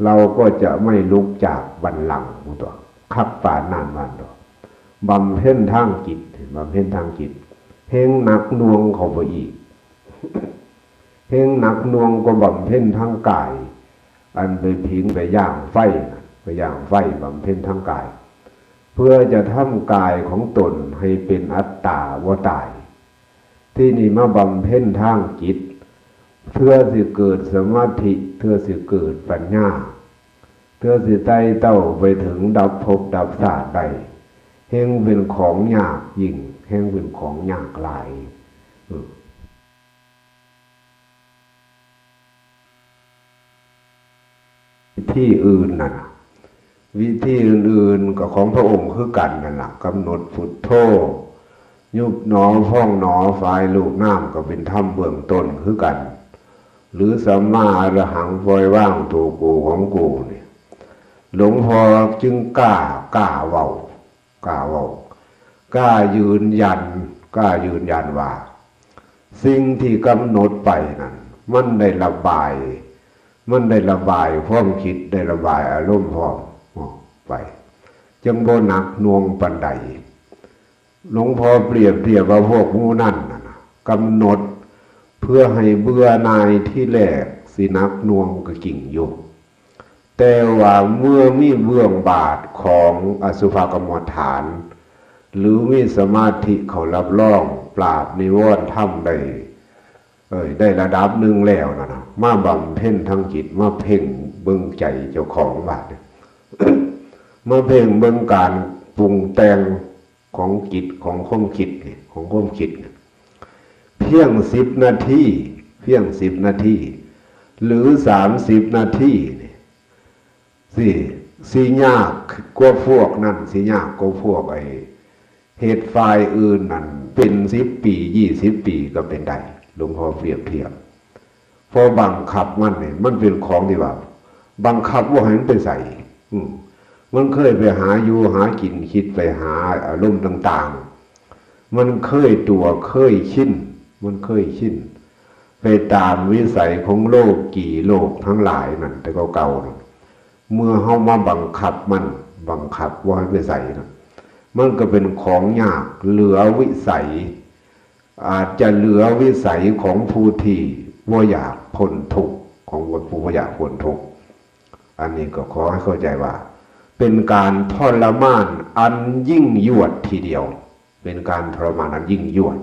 เราก็จะไม่ลุกจากบัลลังก์ ตัว คักปานนั้นมันตัว บำเพ็ญทางจิต บำเพ็ญทางจิต แฮงหนักหน่วงเข้าไปอีก แฮงหนักหน่วงกว่าบำเพ็ญทางกาย อันไปผิงไปย่างไฟน่ะ ไปย่างไฟบำเพ็ญทางกาย เพื่อจะทำกายของตนให้เป็นอัตตาบ่ตาย ที่นี่มาบำเพ็ญทางจิต เพื่อสิเกิดสมาธิ เพื่อสิเกิดปัญญา เพื่อสิไต่เต้าไปถึงดับภพดับชาติได้ แฮงเป็นของยากยิ่ง แฮงเป็นของยากหลาย วิธีอื่นนั่นน่ะ วิธีอื่นๆก็ของพระองค์คือกันนั่นล่ะ กำหนดพุทโธ ยุบหนอพองหนอ ฝ่ายรูปนามก็เป็นธรรมเบื้องต้นคือกัน หรือสัมมาอรหัง ปล่อยวางตัวกูของกูนี่ หลวงพ่อจึงกล้ากล้าเว้ากล้าเว้ากล้ายืนยันกล้ายืนยันว่า สิ่งที่กำหนดไปนั้น มันได้ระบาย มันได้ระบายความคิด ได้ระบายอารมณ์พร้อมออกไป จังบ่หนักหน่วงปานใด หลวงพ่อเปรียบเทียบว่าพวกหมู่นั่นน่ะนะ กำหนดเพื่อให้เบื่อหน่ายที่แรก สิหนักหน่วงก็จริงอยู่ แต่ว่าเมื่อมีเบื้องบาทของอสุภกรรมฐาน หรือมีสมาธิเข้ารับรอง ปราบนิวรณ์ธรรมได้ เอ้ย ได้ระดับหนึ่งแล้วนะนะ มาบำเพ็ญทางจิต มาเพ่งเบิ่งใจเจ้าของบาดนี้ มาเพ่งเบิ่งการปรุงแต่งของจิต ของความคิดนี่ ของความคิดนี่ เพียงสิบนาที เพียงสิบนาที หรือสามสิบนาทีนี่ สิ สิยากกว่าพวกนั่น สิยากกว่าพวกไอ้เฮ็ดฝ่ายอื่นนั่น เป็นสิบปี ยี่สิบปีก็เป็นได้ หลวงพ่อเปรียบเทียบ เพราะบังคับมันนี่ มันเป็นของที่ว่า บังคับบ่ให้มันไปไส อืม มันเคยไปหาอยู่หากิน คิดไปหาอารมณ์ต่างๆ มันเคยตัวเคยชิน มันเคยชิน ไปตามวิสัยของโลกกี่โลกทั้งหลายนั่น แต่เก่าๆนั่น เมื่อเฮามาบังคับมัน บังคับบ่ให้ไปไสนั่น มันก็เป็นของยากเหลือวิสัย อาจจะเหลือวิสัยของผู้ที่บ่อยากพ้นทุกข์ ของผู้บ่อยากพ้นทุกข์ อันนี้ก็ขอให้เข้าใจว่า เป็นการทรมานอันยิ่งยวดทีเดียว เป็นการทรมานอันยิ่งยวด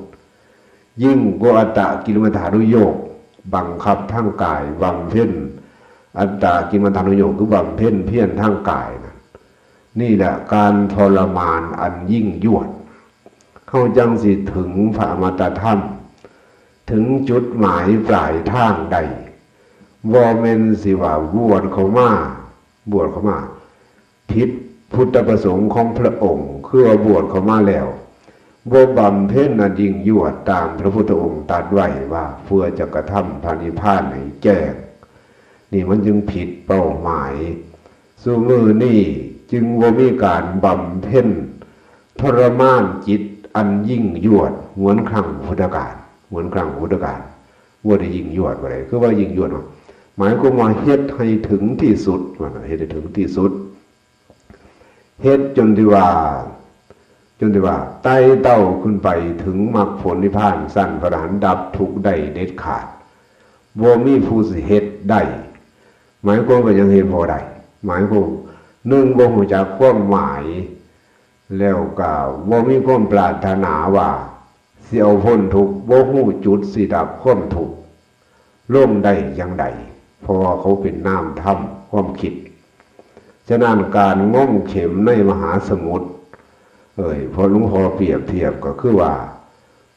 ยิ่งกว่าอัตตกิลมัฏฐานุโยค บังคับทางกาย บำเพ็ญอัตตกิลมัฏฐานุโยค คือบำเพ็ญเพียรทางกายนะ นี่แหละการทรมานอันยิ่งยวด เฮาจังสิถึงพระอมตะธรรม ถึงจุดหมายปลายทางได้ บ่แม่นสิว่าบวชเข้ามา บวชเข้ามา ผิดพุทธประสงค์ของพระองค์ คือว่าบวชเข้ามาแล้ว บ่บำเพ็ญอันยิ่งยวดตามพระพุทธองค์ตรัสไว้ว่า เพื่อจะกระทำพระนิพพานให้แจ้ง นี่มันจึงผิดเป้าหมาย ซุมื้อนี้จึงบ่มีการบำเพ็ญทรมานจิตอันยิ่งยวด เหมือนครั้งพุทธกาล เหมือนครั้งพุทธกาล บ่ได้ยิ่งยวดบ่ได้ คือว่ายิ่งยวดว่า หมายความว่าเฮ็ดให้ถึงที่สุด ว่าน่ะ เฮ็ดให้ถึงที่สุด เฮ็ดจนที่ว่า จนที่ว่าไต่เต้าขึ้นไปถึงมรรคผลนิพพาน ชั้นพระอรหันต์ ดับทุกข์ได้เด็ดขาด บ่มีผู้สิเฮ็ดได้ หมายความว่าหยังเฮ็ดบ่ได้ หมายความ หนึ่ง บ่ฮู้จักความหมาย แล้วก็บ่มีความปรารถนาว่าสิเอาพ้นทุกข์ บ่ฮู้จุดสิดับความทุกข์ลงได้อย่างใด เพราะว่าเขาเป็นนามธรรม ความคิด ฉะนั้นการงมเข็มในมหาสมุทร เอ้ย พอหลวงพ่อเปรียบเทียบก็คือว่า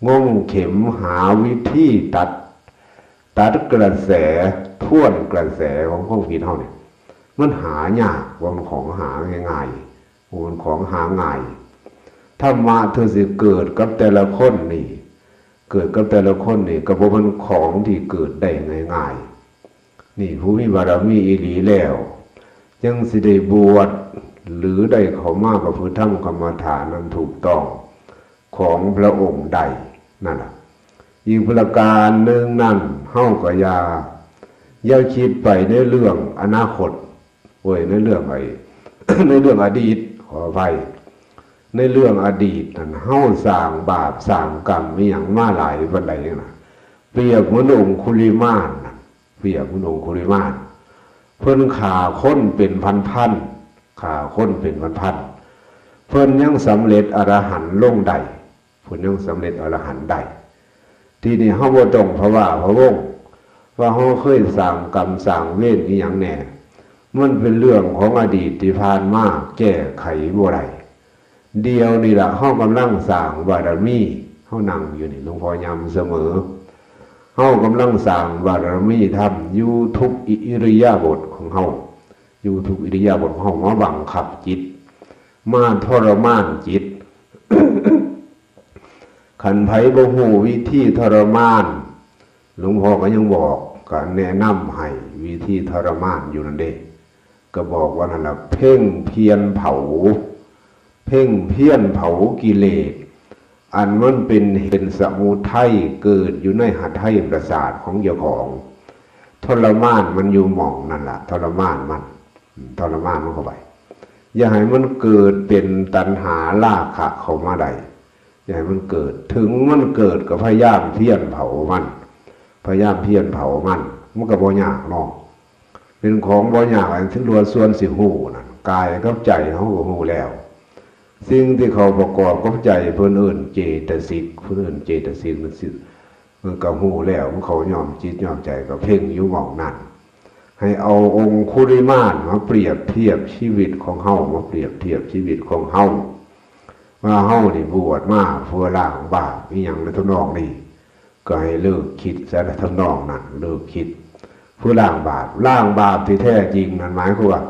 งมเข็มหาวิธีตัด ตัดกระแส ทวนกระแสของความคิดเฮาเนี่ย มันหายาก บ่แม่นของหาง่ายๆ บ่แม่นของหาง่าย ธรรมะเทื่อสิเกิดกับแต่ละคนนี่ เกิดกับแต่ละคนนี่ก็บ่แม่นของที่เกิดได้ง่ายๆ นี่ผู้มีบารมีอีหลีแล้ว ยังสิได้บวช หรือได้เข้ามาประพฤติธรรมกรรมฐานนั้นถูกต้องของพระองค์ได้นั่นล่ะ อีกประการหนึ่งนั่น เฮาก็อย่า อย่าคิดไปในเรื่องอนาคต โอ้ย ในเรื่องไอ้ ในเรื่องอดีต ขออภัย ในเรื่องอดีตนั่น เฮาสร้างบาปสร้างกรรมอีหยังมาหลายปานใดนะ เปรียบเหมือนองคุลิมานน่ะ เปรียบเหมือนองคุลิมาน เพิ่นฆ่าคนเป็นพันๆ ฆ่าคนเป็นพันๆ เพิ่นยังสำเร็จอรหันต์ลงได้ เพิ่นยังสำเร็จอรหันต์ได้ ทีนี้เฮาบ่ต้องพะวาพะวง ว่าเฮาเคยสร้างกรรมสร้างเวรอีหยังแน่ มันเป็นเรื่องของอดีตที่ผ่านมา แก้ไขบ่ได้ เดี๋ยวนี้ล่ะ เฮากำลังสร้างบารมี เฮานั่งอยู่นี่ หลวงพ่อย้ำเสมอ เฮากำลังสร้างบารมีธรรมอยู่ทุกอิริยาบถของเฮา อยู่ทุกอิริยาบถของเฮา มาบังคับจิต มาทรมานจิต คันไผบ่ฮู้วิธีทรมาน หลวงพ่อก็ยังบอก ก็แนะนำให้วิธีทรมานอยู่นั่นเด้ ก็บอกว่านั่นล่ะ เพ่งเพียรเผา เพ่งเพียรเผากิเลส อันมันเป็นเหตุเป็นสมุทัยเกิดอยู่ในหทัยประสาทของเจ้าของ ทรมานมันอยู่หม่องนั่นล่ะ ทรมานมัน อืม ทรมานมันเข้าไป อย่าให้มันเกิดเป็นตัณหาราคะเข้ามาได้ อย่าให้มันเกิด ถึงมันเกิดก็พยายามเพียรเผามัน พยายามเพียรเผามัน มันก็บ่ยากเนาะ เป็นของบ่ยาก อันที่ล้วนส่วนสิฮู้นั่น กายกับใจเฮาก็ฮู้แล้ว สิ่งที่เข้าประกอบกับใจเพิ่นเอิ้นเจตสิก เพิ่นเอิ้นเจตสิกนั่นสิ มันก็ฮู้แล้ว มันเข้าย่อมจิตย่อมใจ ก็เพ่งอยู่หม่องนั้น ให้เอาองคุลิมานมาเปรียบเทียบชีวิตของเฮา มาเปรียบเทียบชีวิตของเฮา ว่าเฮานี่บวชมาเพื่อล้างบาปอีหยังในทำนองนี้ ก็ให้เลิกคิดซะในทำนองนั้น เลิกคิด เพื่อล้างบาป ล้างบาปที่แท้จริงนั่นหมายความว่า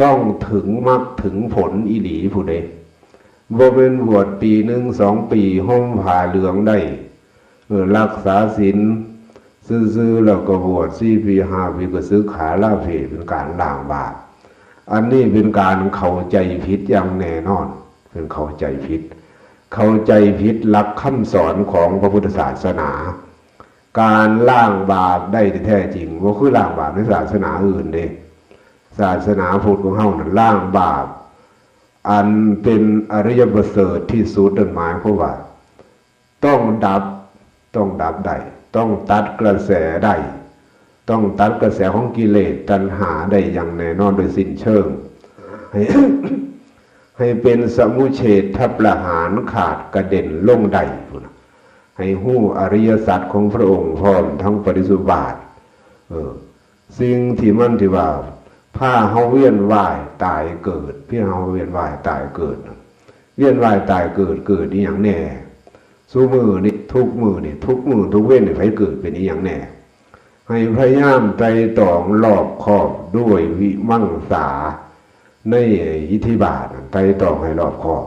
ต้องถึงมรรคถึงผลอีหลีพู้นเด้ บ่แม่นบวชปีหนึ่งสองปี ห่มผ้าเหลืองได้ เออ รักษาศีลซื่อๆ แล้วก็บวชสี่ปีห้าปีก็สึกขาลาเพศ เป็นการล้างบาป อันนี้เป็นการเข้าใจผิดอย่างแน่นอน เป็นเข้าใจผิด เข้าใจผิดหลักคำสอนของพระพุทธศาสนา การล้างบาปได้ที่แท้จริง บ่คือล้างบาปในศาสนาอื่นเด้ ศาสนาพุทธของเฮานั้นล้างบาป อันเป็นอริยประเสริฐที่สุดนั่นหมายความว่า ต้องดับ ต้องดับได้ ต้องตัดกระแสได้ ต้องตัดกระแสของกิเลสตัณหาได้อย่างแน่นอนโดยสิ้นเชิง ให้ ให้เป็นสมุจเฉทประหารขาดกระเด็นลงได้พู้นน่ะ ให้ฮู้อริยสัจของพระองค์พร้อมทั้งปริสุทธิบาท เออ สิ่งที่มันที่ว่า พาเฮาเวียนว่ายตายเกิด พาเฮาเวียนว่ายตายเกิดน่ะ เวียนว่ายตายเกิด เกิดอีหยังแน่ ซุมื้อนี่ ทุกมื้อนี่ ทุกมื้อทุกเว็นนี่ ไผเกิดเป็นอีหยังแน่ ให้พยายามไตร่ตรองรอบคอบด้วยวิมังสา ในอิทธิบาทน่ะ ไตร่ตรองให้รอบคอบ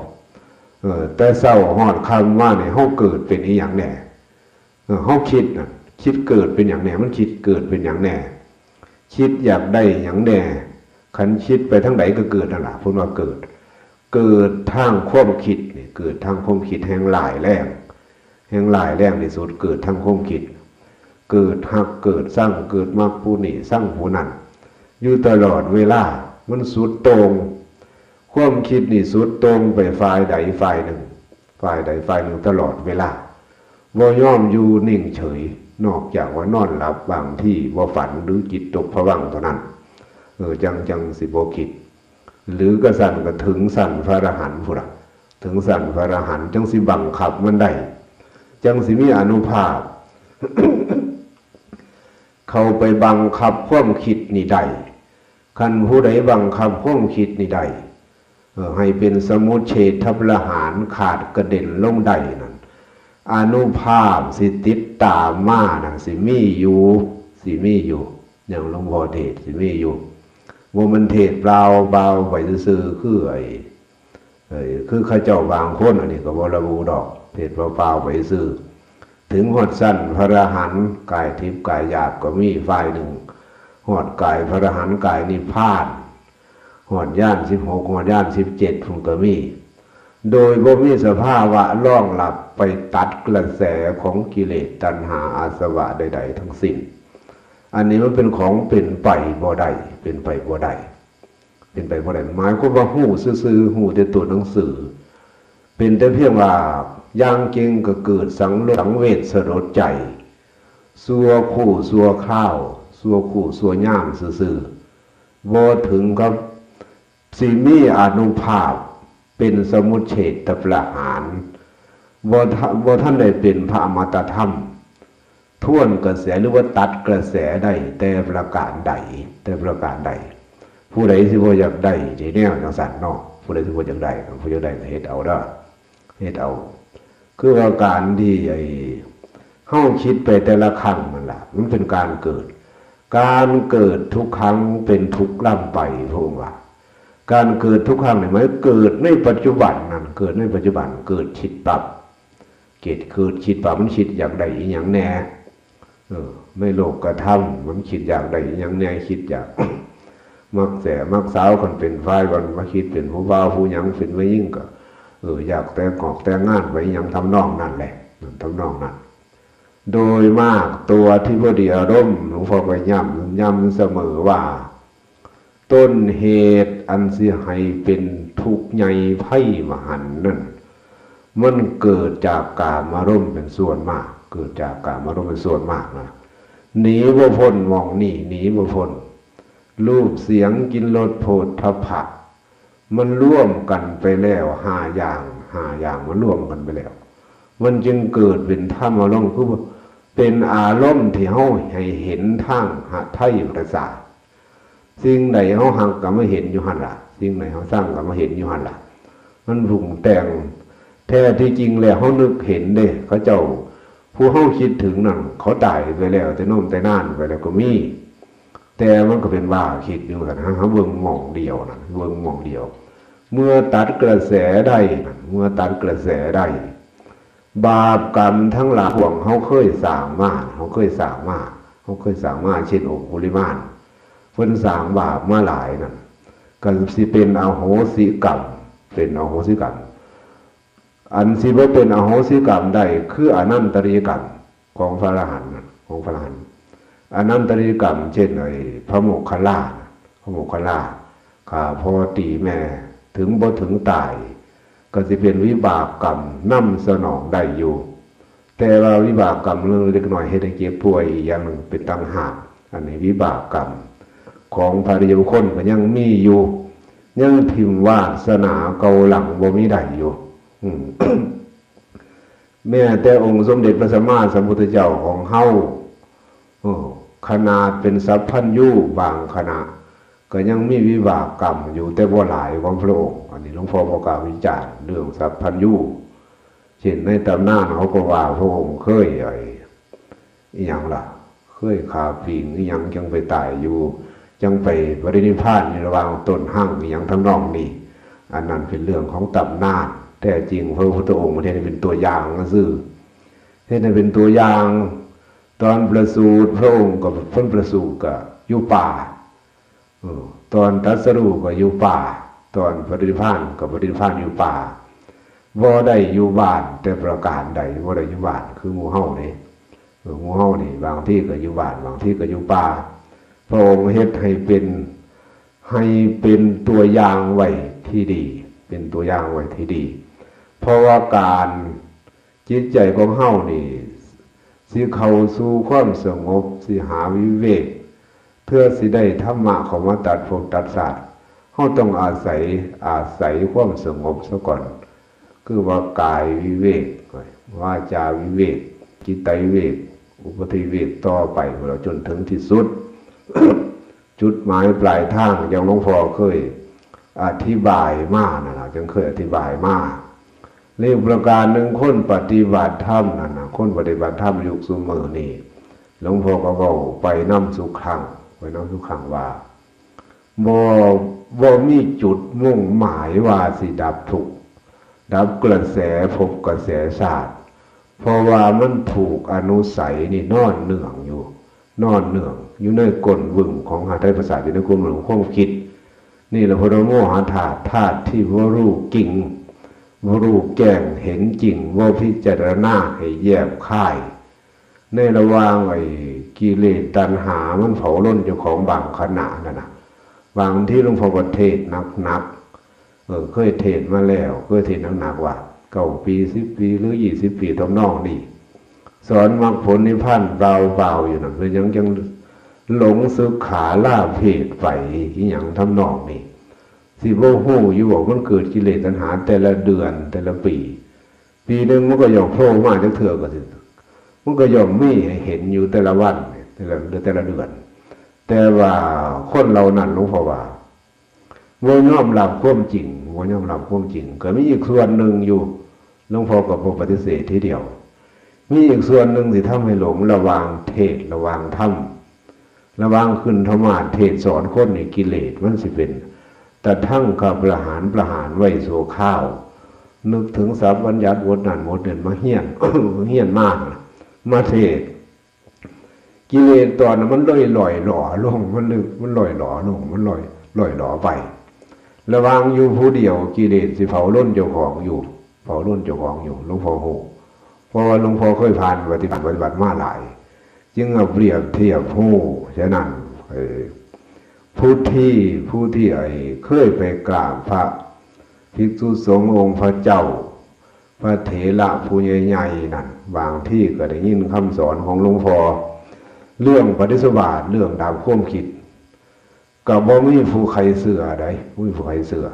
เออ แต่เช้าฮอดค่ำมานี่ เฮาเกิดเป็นอีหยังแน่ เออ เฮาคิดน่ะ คิดเกิดเป็นหยังแน่ มันคิดเกิดเป็นหยังแน่ คิดอยากได้หยังแน่ คันคิดไปทางใดก็เกิดนั่นล่ะ เพิ่นว่าเกิด เกิดทางความคิดนี่ เกิดทางความคิดแห่งร้ายแรง แห่งร้ายแรงที่สุด เกิดทางความคิด เกิดฮัก เกิดซัง เกิดมักผู้นี้ ซังผู้นั้น อยู่ตลอดเวลา มันสุดโต่ง ความคิดนี่สุดโต่งไปฝ่ายใดฝ่ายหนึ่ง ฝ่ายใดฝ่ายหนึ่งตลอดเวลา บ่ยอมอยู่นิ่งเฉย นอกจากว่านอนหลับบางทีบ่ฝันหรือจิตตกผวังค์เท่านั้น เออ จัง จังสิบ่คิด หรือก็สั่นก็ถึงสั่นพระอรหันต์พุ้นล่ะ ถึงสั่นพระอรหันต์จังสิบังคับมันได้ จังสิมีอานุภาพ เข้าไปบังคับความคิดนี่ได้ คันผู้ใดบังคับความคิดนี่ได้ เออ ให้เป็นสมุจเฉทประหารขาดกระเด็นลงได้นั่น อานุภาพสิติดตามมานั่นสิมีอยู่ สิมีอยู่ อย่างหลวงพ่อเทศน์สิมีอยู่ บ่แม่นเทศน์เปล่าเปล่าไปซื่อๆ คือไอ้ เอ้ย คือเขาเจ้าบางคน อันนี้ก็บ่ระบุดอก เทศน์เปล่าๆ ไปซื่อ ถึงฮอดชั้นพระอรหันต์กายทิพย์กายหยาบก็มีฝ่ายหนึ่ง ฮอดกายพระอรหันต์กายนิพพาน ฮอดญาณสิบหก ฮอดญาณสิบเจ็ดพุ้นก็มี โดยบ่มีสภาวะรองรับไปตัดกระแสของกิเลสตัณหาอาสวะใดๆ ทั้งสิ้น อันนี้มันเป็นของเป็นไปบ่ได้ เป็นไปบ่ได้ เป็นไปบ่ได้ หมายความว่าฮู้ซื่อๆ ฮู้แต่ตัวหนังสือ เป็นแต่เพียงว่าอย่างเก่งก็เกิดสังโลสังเวชสลดใจ ชั่วคู่ชั่วคราว ชั่วคู่ชั่วยามซื่อๆ บ่ถึงกับสิมีอานุภาพเป็นสมุจเฉทประหาร บ่ทะ- บ่ทันได้เป็นพระอมตะธรรม ทวนกระแสหรือว่าตัดกระแสได้แต่ประการใด แต่ประการใด ผู้ใดสิบ่อยากได้ในแนวจังซั่นเนาะ ผู้ใดสิบ่อยากได้ ผู้อยากได้ก็เฮ็ดเอาเด้อ เฮ็ดเอา คือว่าการที่ไอ้เฮาคิดไปแต่ละครั้งนั่นล่ะ มันเป็นการเกิด การเกิดทุกครั้งเป็นทุกข์ร่ำไป พระองค์ว่า การเกิดทุกครั้งนี่หมายเกิดในปัจจุบันนั่น เกิดในปัจจุบัน เกิดคิดปั๊บ เกิด เกิดคิดปั๊บ มันคิดอยากได้อีหยังแน่ เออ ในโลกธรรม มันคิดอยากได้อีหยังแน่ คิดอยาก มักแสมักสาว คันเป็นฝ่ายวันมาคิดเป็นผู้บ่าวผู้หยัง เป็นแม่หญิงก็ เออ อยากแต่งงอกแต่งงานไปอีหยังทำนองนั่นแหละ นั่นทำนองนั้น โดยมากตัวที่พอดีอารมณ์ หลวงพ่อก็ย้ำ ย้ำเสมอว่า ต้นเหตุอันสิให้เป็นทุกข์ใหญ่ภัยมหันต์นั่น มันเกิดจากกามารมณ์เป็นส่วนมาก เกิดจากกามารมณ์เป็นส่วนมากนะ หนีบ่พ้นหม่องนี่ หนีบ่พ้น รูป เสียง กลิ่น รส โผฏฐัพพะ มันร่วมกันไปแล้วห้าอย่าง ห้าอย่างมันร่วมกันไปแล้ว มันจึงเกิดเป็นธรรมารมณ์ คือว่าเป็นอารมณ์ที่เฮาให้เห็นทางหทัยประสาท สิ่งใดเฮาฮักก็มาเห็นอยู่หั่นล่ะ สิ่งใดเฮาชังก็มาเห็นอยู่หั่นล่ะ มันปรุงแต่ง แท้ที่จริงแล้วเฮานึกเห็นเด้ เขาเจ้า ผู้เฮาคิดถึงนั่น เขาตายไปแล้ว แต่นมแต่นานไปแล้วก็มี แต่มันก็เป็นบ้าคิดอยู่หั่นนะ เฮาเบิ่งหม่องเดียวนั่น เบิ่งหม่องเดียว เมื่อตัดกระแสได้นั่น เมื่อตัดกระแสได้ บาปกรรมทั้งหลายพวกเฮาเคยสร้างมา เฮาเคยสร้างมา เฮาเคยสร้างมา เช่นองคุลิมาน เพิ่นสร้างบาปมาหลายนั่น ก็สิเป็นอโหสิกรรม เป็นอโหสิกรรม อันสิบ่เป็นอโหสิกรรมได้ คืออนันตริยกรรมของพระอรหันต์น่ะ ของพระอรหันต์ อนันตริยกรรม เช่นไอ้พระโมคคัลลานะ พระโมคคัลลา ฆ่าพ่อตีแม่ ถึงบ่ถึงตาย ก็สิเป็นวิบากกรรมนำสนองได้อยู่ แต่ว่าวิบากกรรมเรื่องเล็กน้อยเฮ็ดให้เจ็บป่วยอีกอย่างหนึ่งเป็นต่างหาก อันนี้วิบากกรรมของพระอริยบุคคลก็ยังมีอยู่ ยังถิ่มวาสนาเก่าหลังบ่มีได้อยู่ อืม แม้แต่องค์สมเด็จพระสัมมาสัมพุทธเจ้าของเฮา เออ ขนาดเป็นสัพพัญญูบางขณะ ก็ยังมีวิบากกรรมอยู่ แต่บ่หลายของพระองค์ อันนี้หลวงพ่อบ่กล้าวิจารณ์เรื่องสัพพัญญู เช่นในตำนานเขาก็ว่าพระองค์เคยไอ้ อิหยังล่ะ เคยฆ่าฝิ่งอิหยังจังไปตายอยู่ จังไปปรินิพพานอยู่ระหว่างต้นหั่งอิหยังทำนองนี้ อันนั้นเป็นเรื่องของตำนาน แท้จริงพระพุทธองค์เทศน์ให้เป็นตัวอย่างซื่อ เทศน์ให้เป็นตัวอย่าง ตอนประสูติพระองค์ก็เพิ่นประสูติก็อยู่ป่า เออ ตอนตรัสรู้ก็อยู่ป่า ตอนปรินิพพานก็ปรินิพพานอยู่ป่า บ่ได้อยู่บ้านแต่ประการใด บ่ได้อยู่บ้านคือหมู่เฮานี่ เออ หมู่เฮานี่ บางทีก็อยู่บ้าน บางทีก็อยู่ป่า พระองค์เฮ็ดให้เป็น ให้เป็นตัวอย่างไว้ที่ดี เป็นตัวอย่างไว้ที่ดี เพราะว่าการ จิตใจของเฮานี่ สิเข้าสู่ความสงบ สิหาวิเวก เพื่อสิได้ธรรมะเข้ามาตัดภพตัดชาติ เฮาต้องอาศัย อาศัยความสงบซะก่อน คือว่ากายวิเวก วาจาวิเวก จิตตวิเวก อุปธิวิเวกต่อไป เราจนถึงที่สุด จุดหมายปลายทาง อย่างหลวงพ่อเคยอธิบายมานั่นล่ะ จังเคยอธิบายมา และอีกประการหนึ่ง คนปฏิบัติธรรมนั่นน่ะ คนปฏิบัติธรรมยุคซุมื้อนี้ หลวงพ่อก็เว้าไปนำซุครั้ง ไปนำซุครั้งว่า บ่ บ่มีจุดมุ่งหมายว่าสิดับทุกข์ ดับกระแสภพกระแสชาติ เพราะว่ามันถูกอนุสัยนี่นอนเนื่องอยู่ นอนเนื่องอยู่ในก้นบึ้งของหทัยประสาท อยู่ในก้นบึ้งของความคิด นี่แหละพระโมหะธาตุ ธาตุที่บ่รู้จริง บ่รู้แจ้งเห็นจริง บ่พิจารณาให้แยบคาย ในระหว่างไอ้กิเลสตัณหามันเผาลนเจ้าของบางขณะนั่นน่ะ บางทีหลวงพ่อก็เทศน์หนักๆ เออ เคยเทศน์มาแล้ว เคยเทศน์หนักๆ ว่า เก้าปี สิบปี หรือ ยี่สิบปี ทำนองนี้ สอนมรรคผลนิพพานเปล่าๆ อยู่นั่น เป็นหยังจังหลงสึกขาลาเพศไป อีหยังทำนองนี้ สิบ่ฮู้อยู่บ่ มันเกิดกิเลสตัณหาแต่ละเดือน แต่ละปี ปีหนึ่งมันก็ย่อมโผล่มาจักเทื่อก็สิ มันก็ย่อมมีให้เห็นอยู่แต่ละวัน แต่ละ แต่ละเดือน แต่ว่าคนเหล่านั้นหลวงพ่อว่า บ่ยอมรับความจริง บ่ยอมรับความจริง ก็มีอีกส่วนหนึ่งอยู่ หลวงพ่อก็บ่ปฏิเสธทีเดียว มีอีกส่วนหนึ่งที่ทำให้หลง ระหว่างเทศน์ระหว่างธรรม ระหว่างขึ้นธรรมาสน์เทศน์สอนคนนี่ กิเลสมันสิเป็น ตะทังคประหาร ประหารไว้ชั่วคราว นึกถึงศัพท์บัญญัติบทนั้นบทนี้มาเฮียน เฮียนมา มาเทศน์ กิเลสตอนนั้นมันลอยลอยหล่อลง มันนึก มันลอยหล่อลง มันลอยลอยหล่อไป ระหว่างอยู่ผู้เดียว กิเลสสิเผาลนเจ้าของอยู่ เผาลนเจ้าของอยู่ หลวงพ่อฮู้ เพราะว่าหลวงพ่อเคยผ่านปฏิบัติ ปฏิบัติมาหลาย จึงเอาเปรียบเทียบฮู้ ฉะนั้น เอ่อ ผู้ที่ ผู้ที่ไอ้เคยไปกราบพระภิกษุสงฆ์องค์พระเจ้า พระเถระผู้ใหญ่ๆนั่น บางทีก็ได้ยินคำสอนของหลวงพ่อ เรื่องปฏิสวาส เรื่องดาบความคิด ก็บ่มีผู้ใครเชื่อใด บ่มีผู้ใครเชื่อ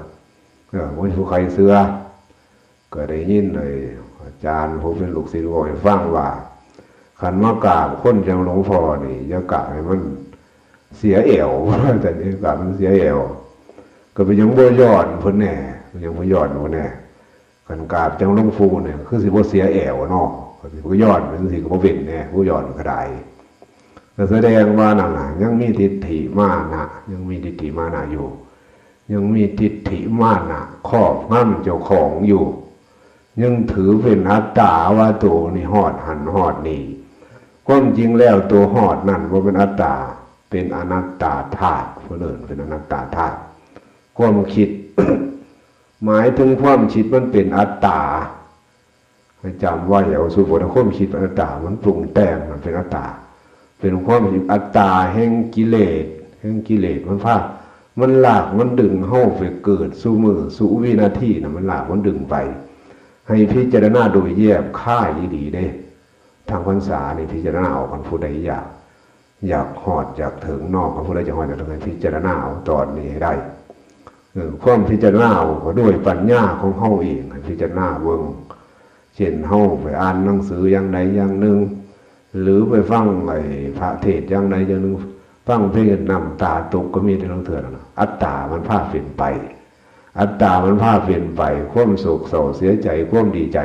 เออ บ่มีผู้ใครเชื่อ ก็ได้ยินไอ้อาจารย์ผู้เป็นลูกศิษย์เว้าให้ฟังว่า คันมากราบคนจังหลวงพ่อนี่ อย่ากราบให้มันเสียแอว แต่นี่กราบมันเสียแอว ก็เป็นหยังบ่ย้อนเพิ่นแน่ เป็นหยังบ่ย้อนเพิ่นแน่ คันกราบจังหลวงปู่เนี่ย คือสิบ่เสียแอวเนาะ ก็สิบ่ย้อน จังซี่ก็บ่เป็นแน่ ผู้ย้อนก็ได้ ก็แสดงว่านั่นน่ะ ยังมีทิฏฐิมานะ ยังมีทิฏฐิมานะอยู่ ยังมีทิฏฐิมานะครอบงำเจ้าของอยู่ ยังถือเป็นอัตตาว่าตัวนี่ฮอดหั้นฮอดนี่ ความจริงแล้วตัวฮอดนั่นบ่เป็นอัตตา เป็นอนัตตาธาตุ เพิ่นเอิ้นเป็นอนัตตาธาตุ ความคิด หมายถึงความคิดมันเป็นอัตตา ให้จำไว้ เอาสู่บทความคิดเป็นอัตตา มันปรุงแต่ง มันเป็นอัตตา เป็นความคิดอัตตาแห่งกิเลส แห่งกิเลส มันพา มันลาก มันดึงเฮาไปเกิดสู่มื้อสู่วินาทีน่ะ มันลาก มันดึงไป ให้พิจารณาโดยแยบคายอีหลีเด้ ทางพรรษานี่พิจารณาเอา คันผู้ใดอยาก อยากฮอดอยากถึงเนาะ คันผู้ใดจะฮอดอยากถึง ให้พิจารณาเอาตอนนี้ให้ได้ เออ ความพิจารณาเอาก็ด้วยปัญญาของเฮาเอง ให้พิจารณาเบิ่ง เช่นเฮาไปอ่านหนังสืออย่างใดอย่างหนึ่ง หรือไปฟังไอ้พระเทศน์อย่างใดอย่างหนึ่ง ฟังเพลงน้ำตาตกก็มีในลางเทื่อนั่นน่ะ อัตตามันพาเป็นไป อัตตามันพาเป็นไป ความโศกเศร้าเสียใจ ความดีใจ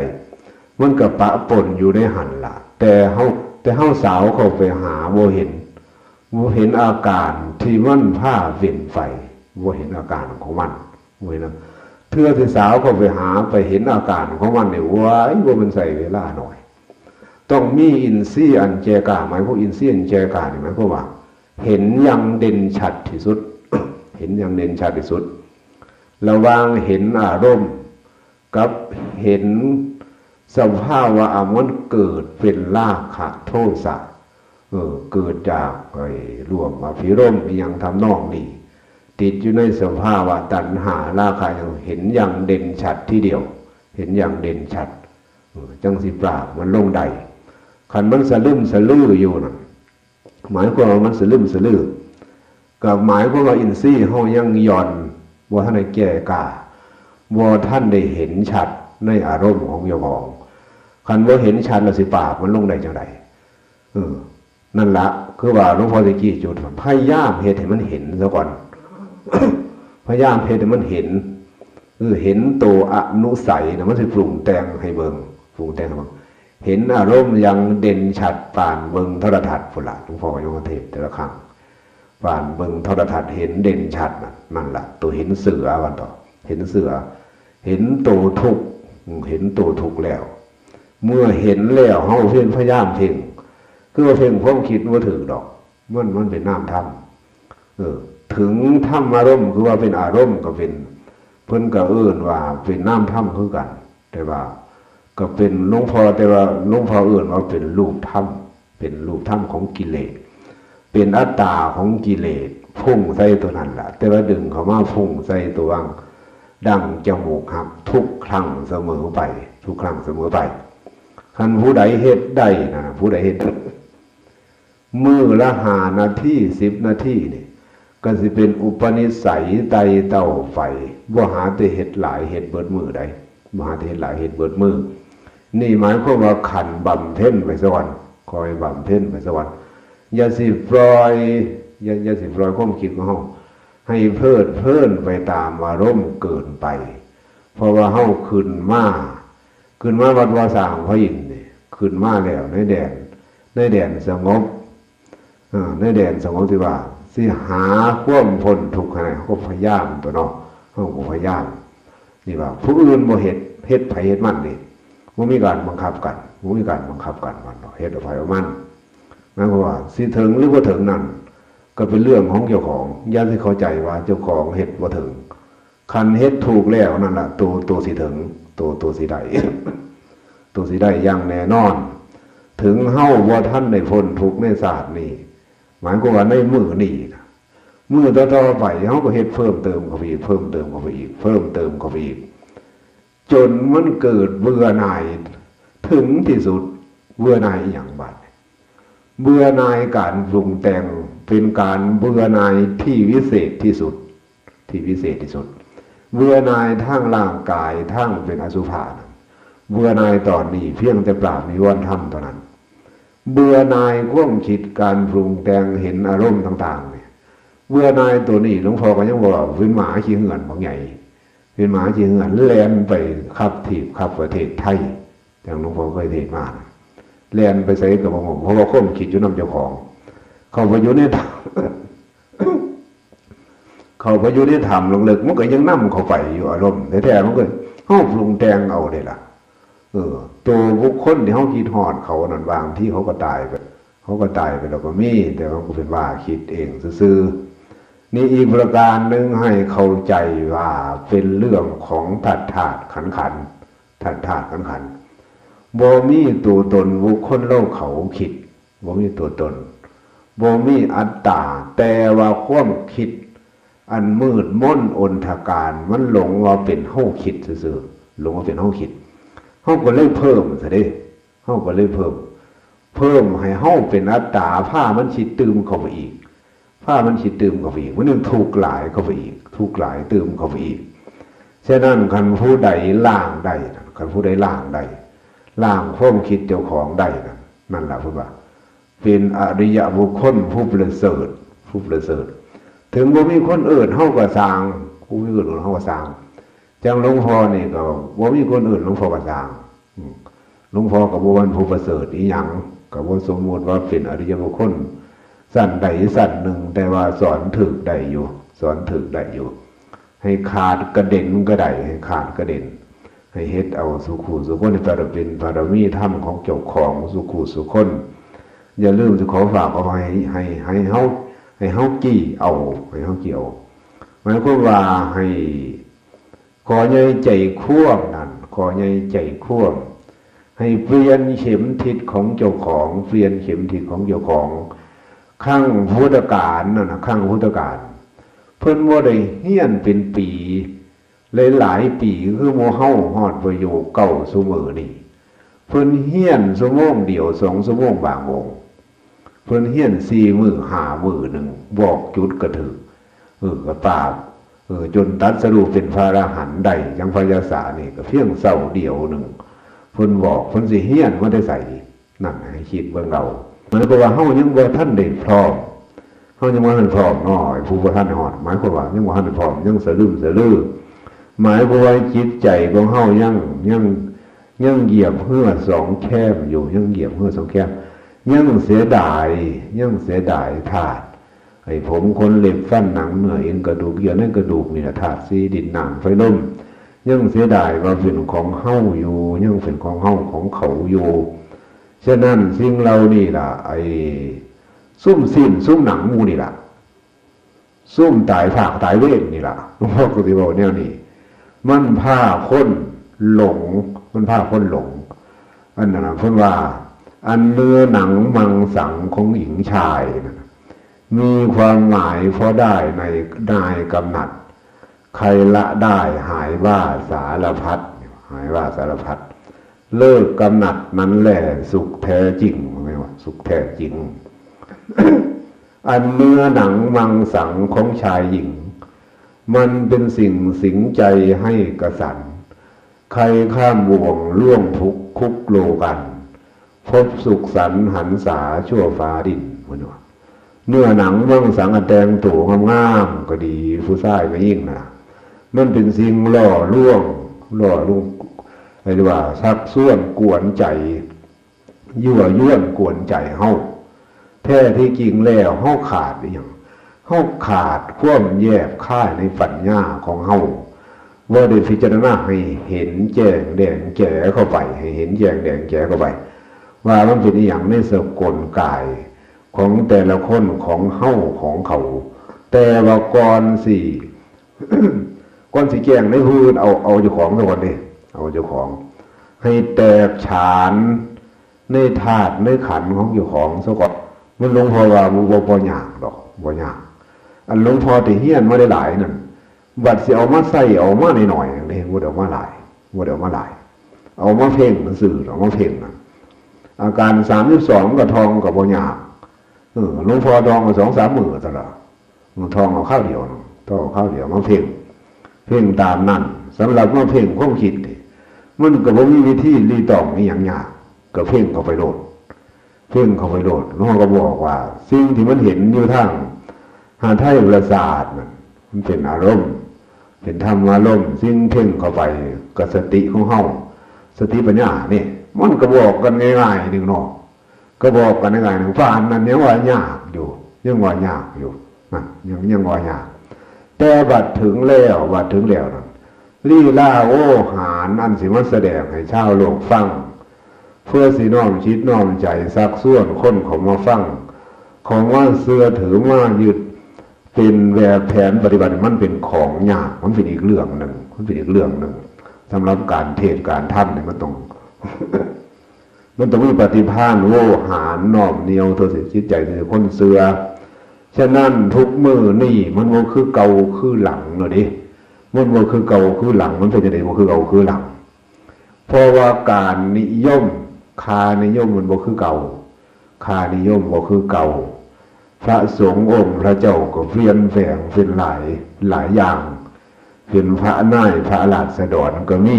มันก็ปะปนอยู่ในหั่นล่ะ แต่เฮา แต่เฮาสาวเข้าไปหาบ่เห็น บ่เห็นอาการที่มันพาเป็นไป บ่เห็นอาการของมัน บ่เห็นนะ เทื่อที่สาวเข้าไปหา ไปเห็นอาการของมันนี่ ว้าย บ่แม่นใช้เวลาน้อย ต้องมีอินทรีย์อันแก่กล้า หมายความอินทรีย์อันแก่กล้านี่หมายความว่า เห็นอย่างเด่นชัดที่สุด เห็นอย่างเด่นชัดที่สุด ระหว่างเห็นอารมณ์ กับเห็นสภาวะมันเกิดเป็นราคะโทสะ เออ เกิดจากไอ้ร่วมอภิรมย์อิหยังทำนองนี้ ติดอยู่ในสภาวะตัณหาราคะ อย่างเห็นอย่างเด่นชัดทีเดียว เห็นอย่างเด่นชัด เออ จังสิปราบมันลงได้ คันมันสะลึมสะลืออยู่น่ะ หมายความว่ามันสะลึมสะลือ ก็หมายความว่าอินทรีย์เฮายังหย่อน บ่ทันได้แก่กล้า บ่ทันได้เห็นชัดในอารมณ์ของเจ้าของ คันบ่เห็นชัดแล้วสิปราบมันลงได้จังใด เออ นั่นละ คือว่าหลวงพ่อตะกี้จุด พยายามเฮ็ดให้มันเห็นซะก่อน พยายามเฮ็ดให้มันเห็น เออ เห็นตัวอนุสัยนะ มันสิปรุงแต่งให้เบิ่ง ปรุงแต่งให้เบิ่ง เห็นอารมณ์อย่างเด่นชัดปานเบิ่งโทรทัศน์พุ้นล่ะ หลวงพ่อโยมเทศน์แต่ละครั้ง ปานเบิ่งโทรทัศน์เห็นเด่นชัดน่ะ นั่นล่ะ ตัวเห็นเสือ ว่าต่อ เห็นเสือ เห็นตัวทุกข์ อืม เห็นตัวทุกข์แล้ว เมื่อเห็นแล้ว เฮาเพ่ง พยายามเพ่ง คือว่าเพ่งความคิดบ่ถืกดอก มัน มันเป็นนามธรรม เออ ถึงธรรมารมณ์ คือว่าเป็นอารมณ์ก็เป็น เพิ่นก็เอิ้นว่าเป็นนามธรรมคือกัน แต่ว่าก็เป็นหลวงพ่อ แต่ว่าหลวงพ่อเอิ้นว่าเป็นรูปธรรม เป็นรูปธรรมของกิเลส เป็นอัตตาของกิเลส พุ่งใส่ตัวนั้นล่ะ แต่ว่าดึงเข้ามาพุ่งใส่ตัวว่างดังจมูกหักทุกครั้งเสมอไป ทุกครั้งเสมอไป คันผู้ใดเฮ็ดได้นะ ผู้ใดเฮ็ด มื้อละห้านาที สิบนาทีนี่ ก็สิเป็นอุปนิสัยไต่เต้าไป บ่หาแต่เฮ็ดหลาย เฮ็ดเบิดมื้อใด บ่หาแต่เฮ็ดหลาย เฮ็ดเบิดมื้อ นี่หมายความว่าขันบำเพ็ญไปซะก่อน คอยบำเพ็ญไปซะก่อน อย่าสิปล่อย อย่า อย่าสิปล่อยความคิดของเฮา ให้เพลิดเพลินไปตามอารมณ์เกินไป เพราะว่าเฮาขึ้นมา ขึ้นมาวัดวาสร้างพระอินทร์นี่ ขึ้นมาแล้วในแดน ในแดนสงบ เออ ในแดนสงบที่ว่า สิหาความพ้นทุกข์ให้ได้ เขาก็พยายามตัวเนาะ เขาก็พยายาม นี่ว่า ผู้อื่นบ่เฮ็ด เฮ็ดไผเฮ็ดมันนี่ บ่มีการบังคับกัน บ่มีการบังคับกัน มันเนาะ เฮ็ดเอาไผเอามัน หมายความว่า สิถึงหรือบ่ถึงนั่น ก็เป็นเรื่องของเจ้าของ อย่าสิเข้าใจว่าเจ้าของเฮ็ดบ่ถึง คันเฮ็ดถูกแล้วนั่นล่ะ ตัว ตัวสิถึง ตัว ตัวสิได้ ตัวสิได้อย่างแน่นอน ถึงเฮาบ่ทันได้พ้นทุกข์ในชาตินี้ หมายความว่าในมื้อนี้นะ มื้อต่อๆไปเฮาก็เฮ็ดเพิ่มเติมเข้าไปอีก เพิ่มเติมเข้าไปอีก เพิ่มเติมเข้าไปอีก จนมันเกิดเบื่อหน่ายถึงที่สุด เบื่อหน่ายอีหยังบาดนี้ เบื่อหน่ายการปรุงแต่ง เป็นการเบื่อหน่ายที่วิเศษที่สุด ที่วิเศษที่สุด เบื่อหน่ายทางร่างกาย ทางเป็นอสุภะนะ เบื่อหน่ายตอนนี้เพียงแต่ปราบนิวรณ์ธรรมเท่านั้น เบื่อหน่ายความคิด การปรุงแต่ง เห็นอารมณ์ต่างๆเนี่ย เบื่อหน่ายตัวนี้ หลวงพ่อก็ยังบอกว่าเป็นหมาขี้เหื่อนบักใหญ่ เป็นหมาขี้เหื่อนแล่นไปคับทีบคับประเทศไทย อย่างหลวงพ่อเคยเทศน์มานะ แล่นไปไสก็บ่งง เพราะว่าความคิดอยู่นำเจ้าของ เข้าไปอยู่ในถ้ำ เข้าไปอยู่ในถ้ำลึกๆ มันก็ยังนำเข้าไปอยู่ อารมณ์แท้ๆ มันก็ เฮาปรุงแต่งเอาเด้ล่ะ เออ ตัวบุคคลที่เฮาคิดฮอดเขานั่น บางทีเขาก็ตายไป เขาก็ตายไปแล้วก็มี แต่เขาก็เป็นว่าคิดเองซื่อๆ นี่อีกประการหนึ่ง ให้เข้าใจว่าเป็นเรื่องของธาตุธาตุขันธ์ขันธ์ ธาตุธาตุขันธ์ขันธ์ บ่มีตัวตนบุคคลเราเขาคิด บ่มีตัวตน บ่มีอัตตา แต่ว่าความคิดอันมืดมนอนธการ มันหลงว่าเป็นเฮาคิดซื่อๆ หลงว่าเป็นเฮาคิด เฮาก็เลยเพิ่มซะเด้ เฮาก็เลยเพิ่ม เพิ่มให้เฮาเป็นอัตตา พามันคิดตื่มเข้าไปอีก พามันคิดตื่มเข้าไปอีก มันยังทุกข์หลายเข้าไปอีก ทุกข์หลายตื่มเข้าไปอีก ฉะนั้นคันผู้ใดล้างได้นะ คันผู้ใดล้างได้ ล้างความคิดเจ้าของได้นะ นั่นล่ะเพิ่นว่า เป็นอริยบุคคลผู้ประเสริฐ ผู้ประเสริฐ ถึงบ่มีคนเอิ้นเฮาก็ซ่าง ผู้มีคนเอิ้นเฮาก็ซ่าง จั่งหลวงพ่อนี่ก็บ่มีคนเอิ้นหลวงพ่อก็ซ่าง อืม หลวงพ่อก็บ่แม่นผู้ประเสริฐอีหยัง ก็บ่สมมุติว่าเป็นอริยบุคคลชั้นใดชั้นหนึ่ง แต่ว่าสอนถูกได้อยู่ สอนถูกได้อยู่ ให้ขาดกระเด็นก็ได้ ให้ขาดกระเด็น ให้เฮ็ดเอาสู่คู่สู่คน ให้เป็นบารมีธรรมของเจ้าของสู่คู่สู่คน อย่าลืมสิขอฝากเอาไว้ให้ ให้ ให้เฮา ให้เฮากี้เอา ให้เฮากี้เอา หมายความว่าให้ ข้อใหญ่ใจความนั่น ข้อใหญ่ใจความ ให้เปลี่ยนเข็มทิศของเจ้าของ เปลี่ยนเข็มทิศของเจ้าของ ครั้งพุทธกาลนั่นน่ะ ครั้งพุทธกาล เพิ่นบ่ได้เฮียนเป็นปี หลายๆ ปี คือหมู่เฮาฮอดประโยคเก้าซุมื้อนี่ เพิ่นเฮียนชั่วโมงเดียว สองชั่วโมงบางองค์ เพิ่นเฮียนสี่มื้อห้ามื้อหนึ่ง บอกจุดก็ถืก เออ ก็ปราบ เออ จนตรัสรู้เป็นพระอรหันต์ได้ จั่งพระยาสานี่ก็เพียงเช้าเดียวหนึ่ง เพิ่นบอก เพิ่นสิเฮียนมาแต่ไส นั่นให้คิดเบิ่งเอา หมายความว่าเฮายังบ่ทันได้พร้อม เฮายังบ่ทันพร้อมเนาะ ไอ้ผู้บ่ทันได้ฮอด หมายความว่ายังบ่ทันได้พร้อม ยังสะลึมสะลือ หมายความว่าจิตใจของเฮายัง ยัง ยังเหยียบเฮือสองแคมอยู่ ยังเหยียบเฮือสองแคม ยังเสียดาย ยังเสียดายธาตุ ไอ้ผมขนเล็บฟันหนังเนื้อเอ็นกระดูกเยื่อในกระดูกนี่แหละ ธาตุสี่ดินน้ำไฟลม ยังเสียดายว่าเป็นของเฮาอยู่ ยังเป็นของเฮาของเขาอยู่ ฉะนั้นสิ่งเหล่านี้ล่ะ ไอ้ซุมซี้นซุมหนังหมู่นี่ล่ะ ซุมตายพากตายเวรนี่ล่ะ หลวงพ่อก็สิเว้าแนวนี้ มันพาคนหลง มันพาคนหลง อันนั้นน่ะเพิ่นว่า อันเนื้อหนังมังสังของหญิงชายนั่นน่ะ มีความหมายพอได้ในนายกำหนัด ใครละได้หายว่าสารพัด หายว่าสารพัด เลิกกำหนัดนั้นแหละสุขแท้จริง ว่าไงวะ สุขแท้จริง อันเนื้อหนังมังสังของชายหญิง มันเป็นสิ่งสิงใจให้กระสัน ใครข้ามบ่วงล่วงทุกข์คุกโลกัน พบสุขสันต์หันษาชั่วฟ้าดิน เพิ่นว่า เนื้อหนังมังสังอันแต่งตัวงามๆก็ดี ผู้ชายก็ยิ่งนะ มันเป็นสิ่งหล่อลวง หล่อลวง เรียกว่าชักชวนกวนใจ ยั่วยวนกวนใจเฮา แท้ที่จริงแล้วเฮาขาดอีหยัง เฮาขาดความแยบคายในปัญญาของเฮา บ่ได้พิจารณาให้เห็นแจ้งแดงแจ๋เข้าไป ให้เห็นแจ้งแดงแจ๋เข้าไป ว่ามันเป็นอีหยังในสกลกายของแต่ละคน ของเฮาของเขา แต่ว่าก่อนสิ ก่อนสิแจ้งในผู้อื่น เอา เอาเจ้าของซะก่อนเด้ เอาเจ้าของ ให้แตกฉานในธาตุในขันธ์ของเจ้าของซะก่อน มันหลวงพ่อว่าบ่ บ่ บ่ยากดอก บ่ยาก อันหลวงพ่อที่เฮียนมาได้หลายนั่น บัดสิเอามาใส่ เอามาหน่อยๆเด้ บ่ได้เอามาหลาย บ่ได้เอามาหลาย เอามาเพ่งซื่อๆ เอามาเพ่งนะ อาการสามสิบสองก็ท่องก็บ่ยาก เออ หลวงพ่อท่องก็สองสามมื้อเท่านั้น ท่องเอาคราวเดียวเนาะ ท่องเอาคราวเดียวมาเพ่ง เพ่งตามนั่น สำหรับมาเพ่งความคิดนี่ มันก็บ่มีวิธีรีตองอีหยังยาก ก็เพ่งเข้าไปโลด เพ่งเข้าไปโลด หลวงพ่อก็บอกว่า สิ่งที่มันเห็นอยู่ทางหาไทยประสาทนั่น มันเป็นอารมณ์ เป็นธรรมารมณ์ สิ่งเพ่งเข้าไปกับสติของเฮา สติปัญญานี่ มันก็บอกกันง่ายๆหนึ่งเนาะ ก็บอกกันง่ายๆหนึ่ง ป่านนั้นยังว่ายากอยู่ ยังว่ายากอยู่นะ ยัง ยังว่ายาก แต่บัดถึงแล้ว บัดถึงแล้วนั่น ลีลาโวหารอันสิมาแสดงให้ชาวโลกฟัง เพื่อสิน้อมจิตน้อมใจชักชวนคนเข้ามาฟัง เข้ามาเชื่อถือ มายึดเป็นแบบแผนปฏิบัติ มันเป็นของยาก มันเป็นอีกเรื่องหนึ่ง มันเป็นอีกเรื่องหนึ่ง สำหรับการเทศน์การธรรมนี่มันต้อง มันต้องมีปฏิภาณโวหารน้อมเหนี่ยวตัวจิตใจของคนเชื่อ ฉะนั้นทุกมื้อนี่มันบ่คือเก่าคือหลังแล้วเด้ มันบ่คือเก่าคือหลัง มันเป็นจั่งใด๋บ่คือเก่าคือหลัง เพราะว่าการนิยม ค่านิยมมันบ่คือเก่า ค่านิยมบ่คือเก่า พระสงฆ์องค์พระเจ้าก็เปลี่ยนแปลงเป็นหลาย หลายอย่าง เป็นพระนายพระราษฎรก็มี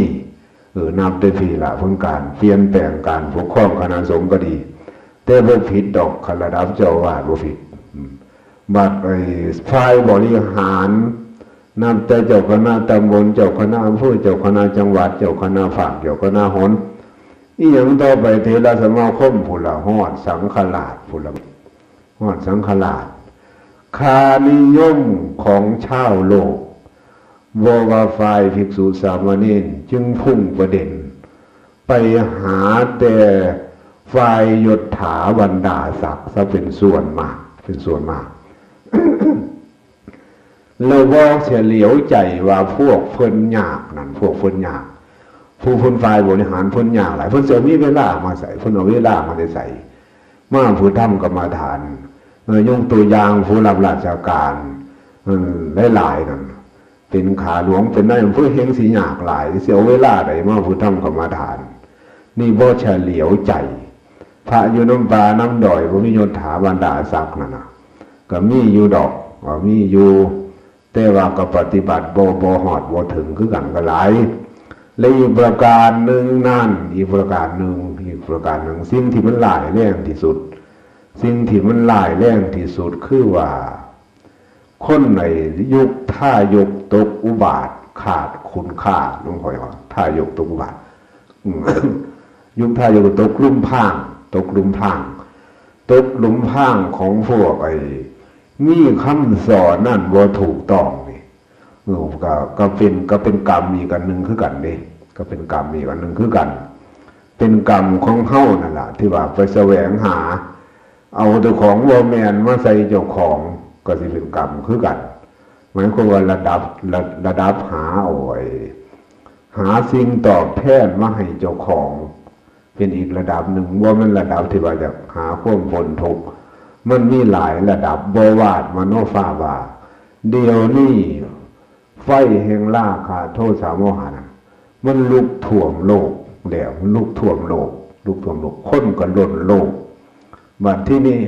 เออ นับแต่พี้ละ เพิ่นการเปลี่ยนแปลงการปกครองคณะสงฆ์ก็ดี แต่บ่ผิดดอก คันระดับเจ้าอาวาสบ่ผิด อืม บัดไอ้ฝ่ายบริหาร นับแต่เจ้าคณะตำบล เจ้าคณะอำเภอ เจ้าคณะจังหวัด เจ้าคณะภาค เจ้าคณะหน อีหยังต่อไป เถรสมาคมพุ้นละ ฮอดสังฆราชพุ้นละ ฮอดสังฆราช ค่านิยมของชาวโลก บ่ว่าฝ่ายภิกษุสามเณร จึงพุ่งประเด็น ไปหาแต่ฝ่ายยศถาบรรดาศักดิ์ซะเป็นส่วนมาก เป็นส่วนมาก แล้วบ่เฉลียวใจว่าพวกเพิ่นยากนั่น พวกเพิ่นยาก ผู้เพิ่นฝ่ายบริหารเพิ่นยากหลาย เพิ่นสิเอามีเวลามาใส เพิ่นเอาเวลามาแต่ใส มาผู้ทำกรรมฐาน เออ ยกตัวอย่างผู้รับราชการ เออ หลายๆนั่น เป็นข้าหลวง เป็นนายอำเภอ แฮ่งสิยากหลาย สิเอาเวลาใดมาผู้ทำกรรมฐาน นี่บ่เฉลียวใจ พระอยู่นำป่านำดอย บ่มียศถาบรรดาศักดิ์นั่นน่ะ ก็มีอยู่ดอก ก็มีอยู่ แต่ว่าก็ปฏิบัติบ่ บ่ฮอดบ่ถึงคือกันก็หลาย และอีกประการหนึ่งนั่น อีกประการหนึ่ง อีกประการหนึ่ง สิ่งที่มันร้ายแรงที่สุด สิ่งที่มันร้ายแรงที่สุดคือว่า คนในยุคทายกตกอุบาทขาดคุณค่า หลวงพ่อว่าทายกตกอุบาท อืม ยุคทายกตกหลุมพราง ตกหลุมพราง ตกหลุมพรางของพวกไอ้มีคำสอนนั่นบ่ถูกต้องนี่ เออ ก็ ก็เป็น ก็เป็นกรรมอีกอันหนึ่งคือกันเด้ ก็เป็นกรรมอีกอันหนึ่งคือกัน เป็นกรรมของเฮานั่นล่ะ ที่ว่าไปแสวงหา เอาเจ้าของบ่แม่นมาใส่เจ้าของ ก็สิเป็นกรรมคือกัน หมายความว่าระดับ ระ ระดับหาเอาไอ้ หาสิ่งตอบแทนมาให้เจ้าของ เป็นอีกระดับหนึ่ง บ่แม่นระดับที่ว่าอยากหาความพ้นทุกข์ มันมีหลายระดับ บ่วาดมโนฟ้าว่า เดี๋ยวนี้ไฟแห่งราคะโทสะโมหะน่ะ มันลุกท่วมโลกแล้ว มันลุกท่วมโลก ลุกท่วมโลก คนก็ล้นโลก บัดที่นี่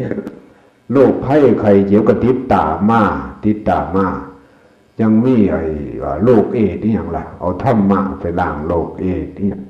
โรคภัยไข้เจ็บก็ติดตามมา ติดตามมา ยังมีไอ้ว่าโรคเอดส์อีหยังล่ะ เอาธรรมะไปล้างโรคเอดส์อีหยัง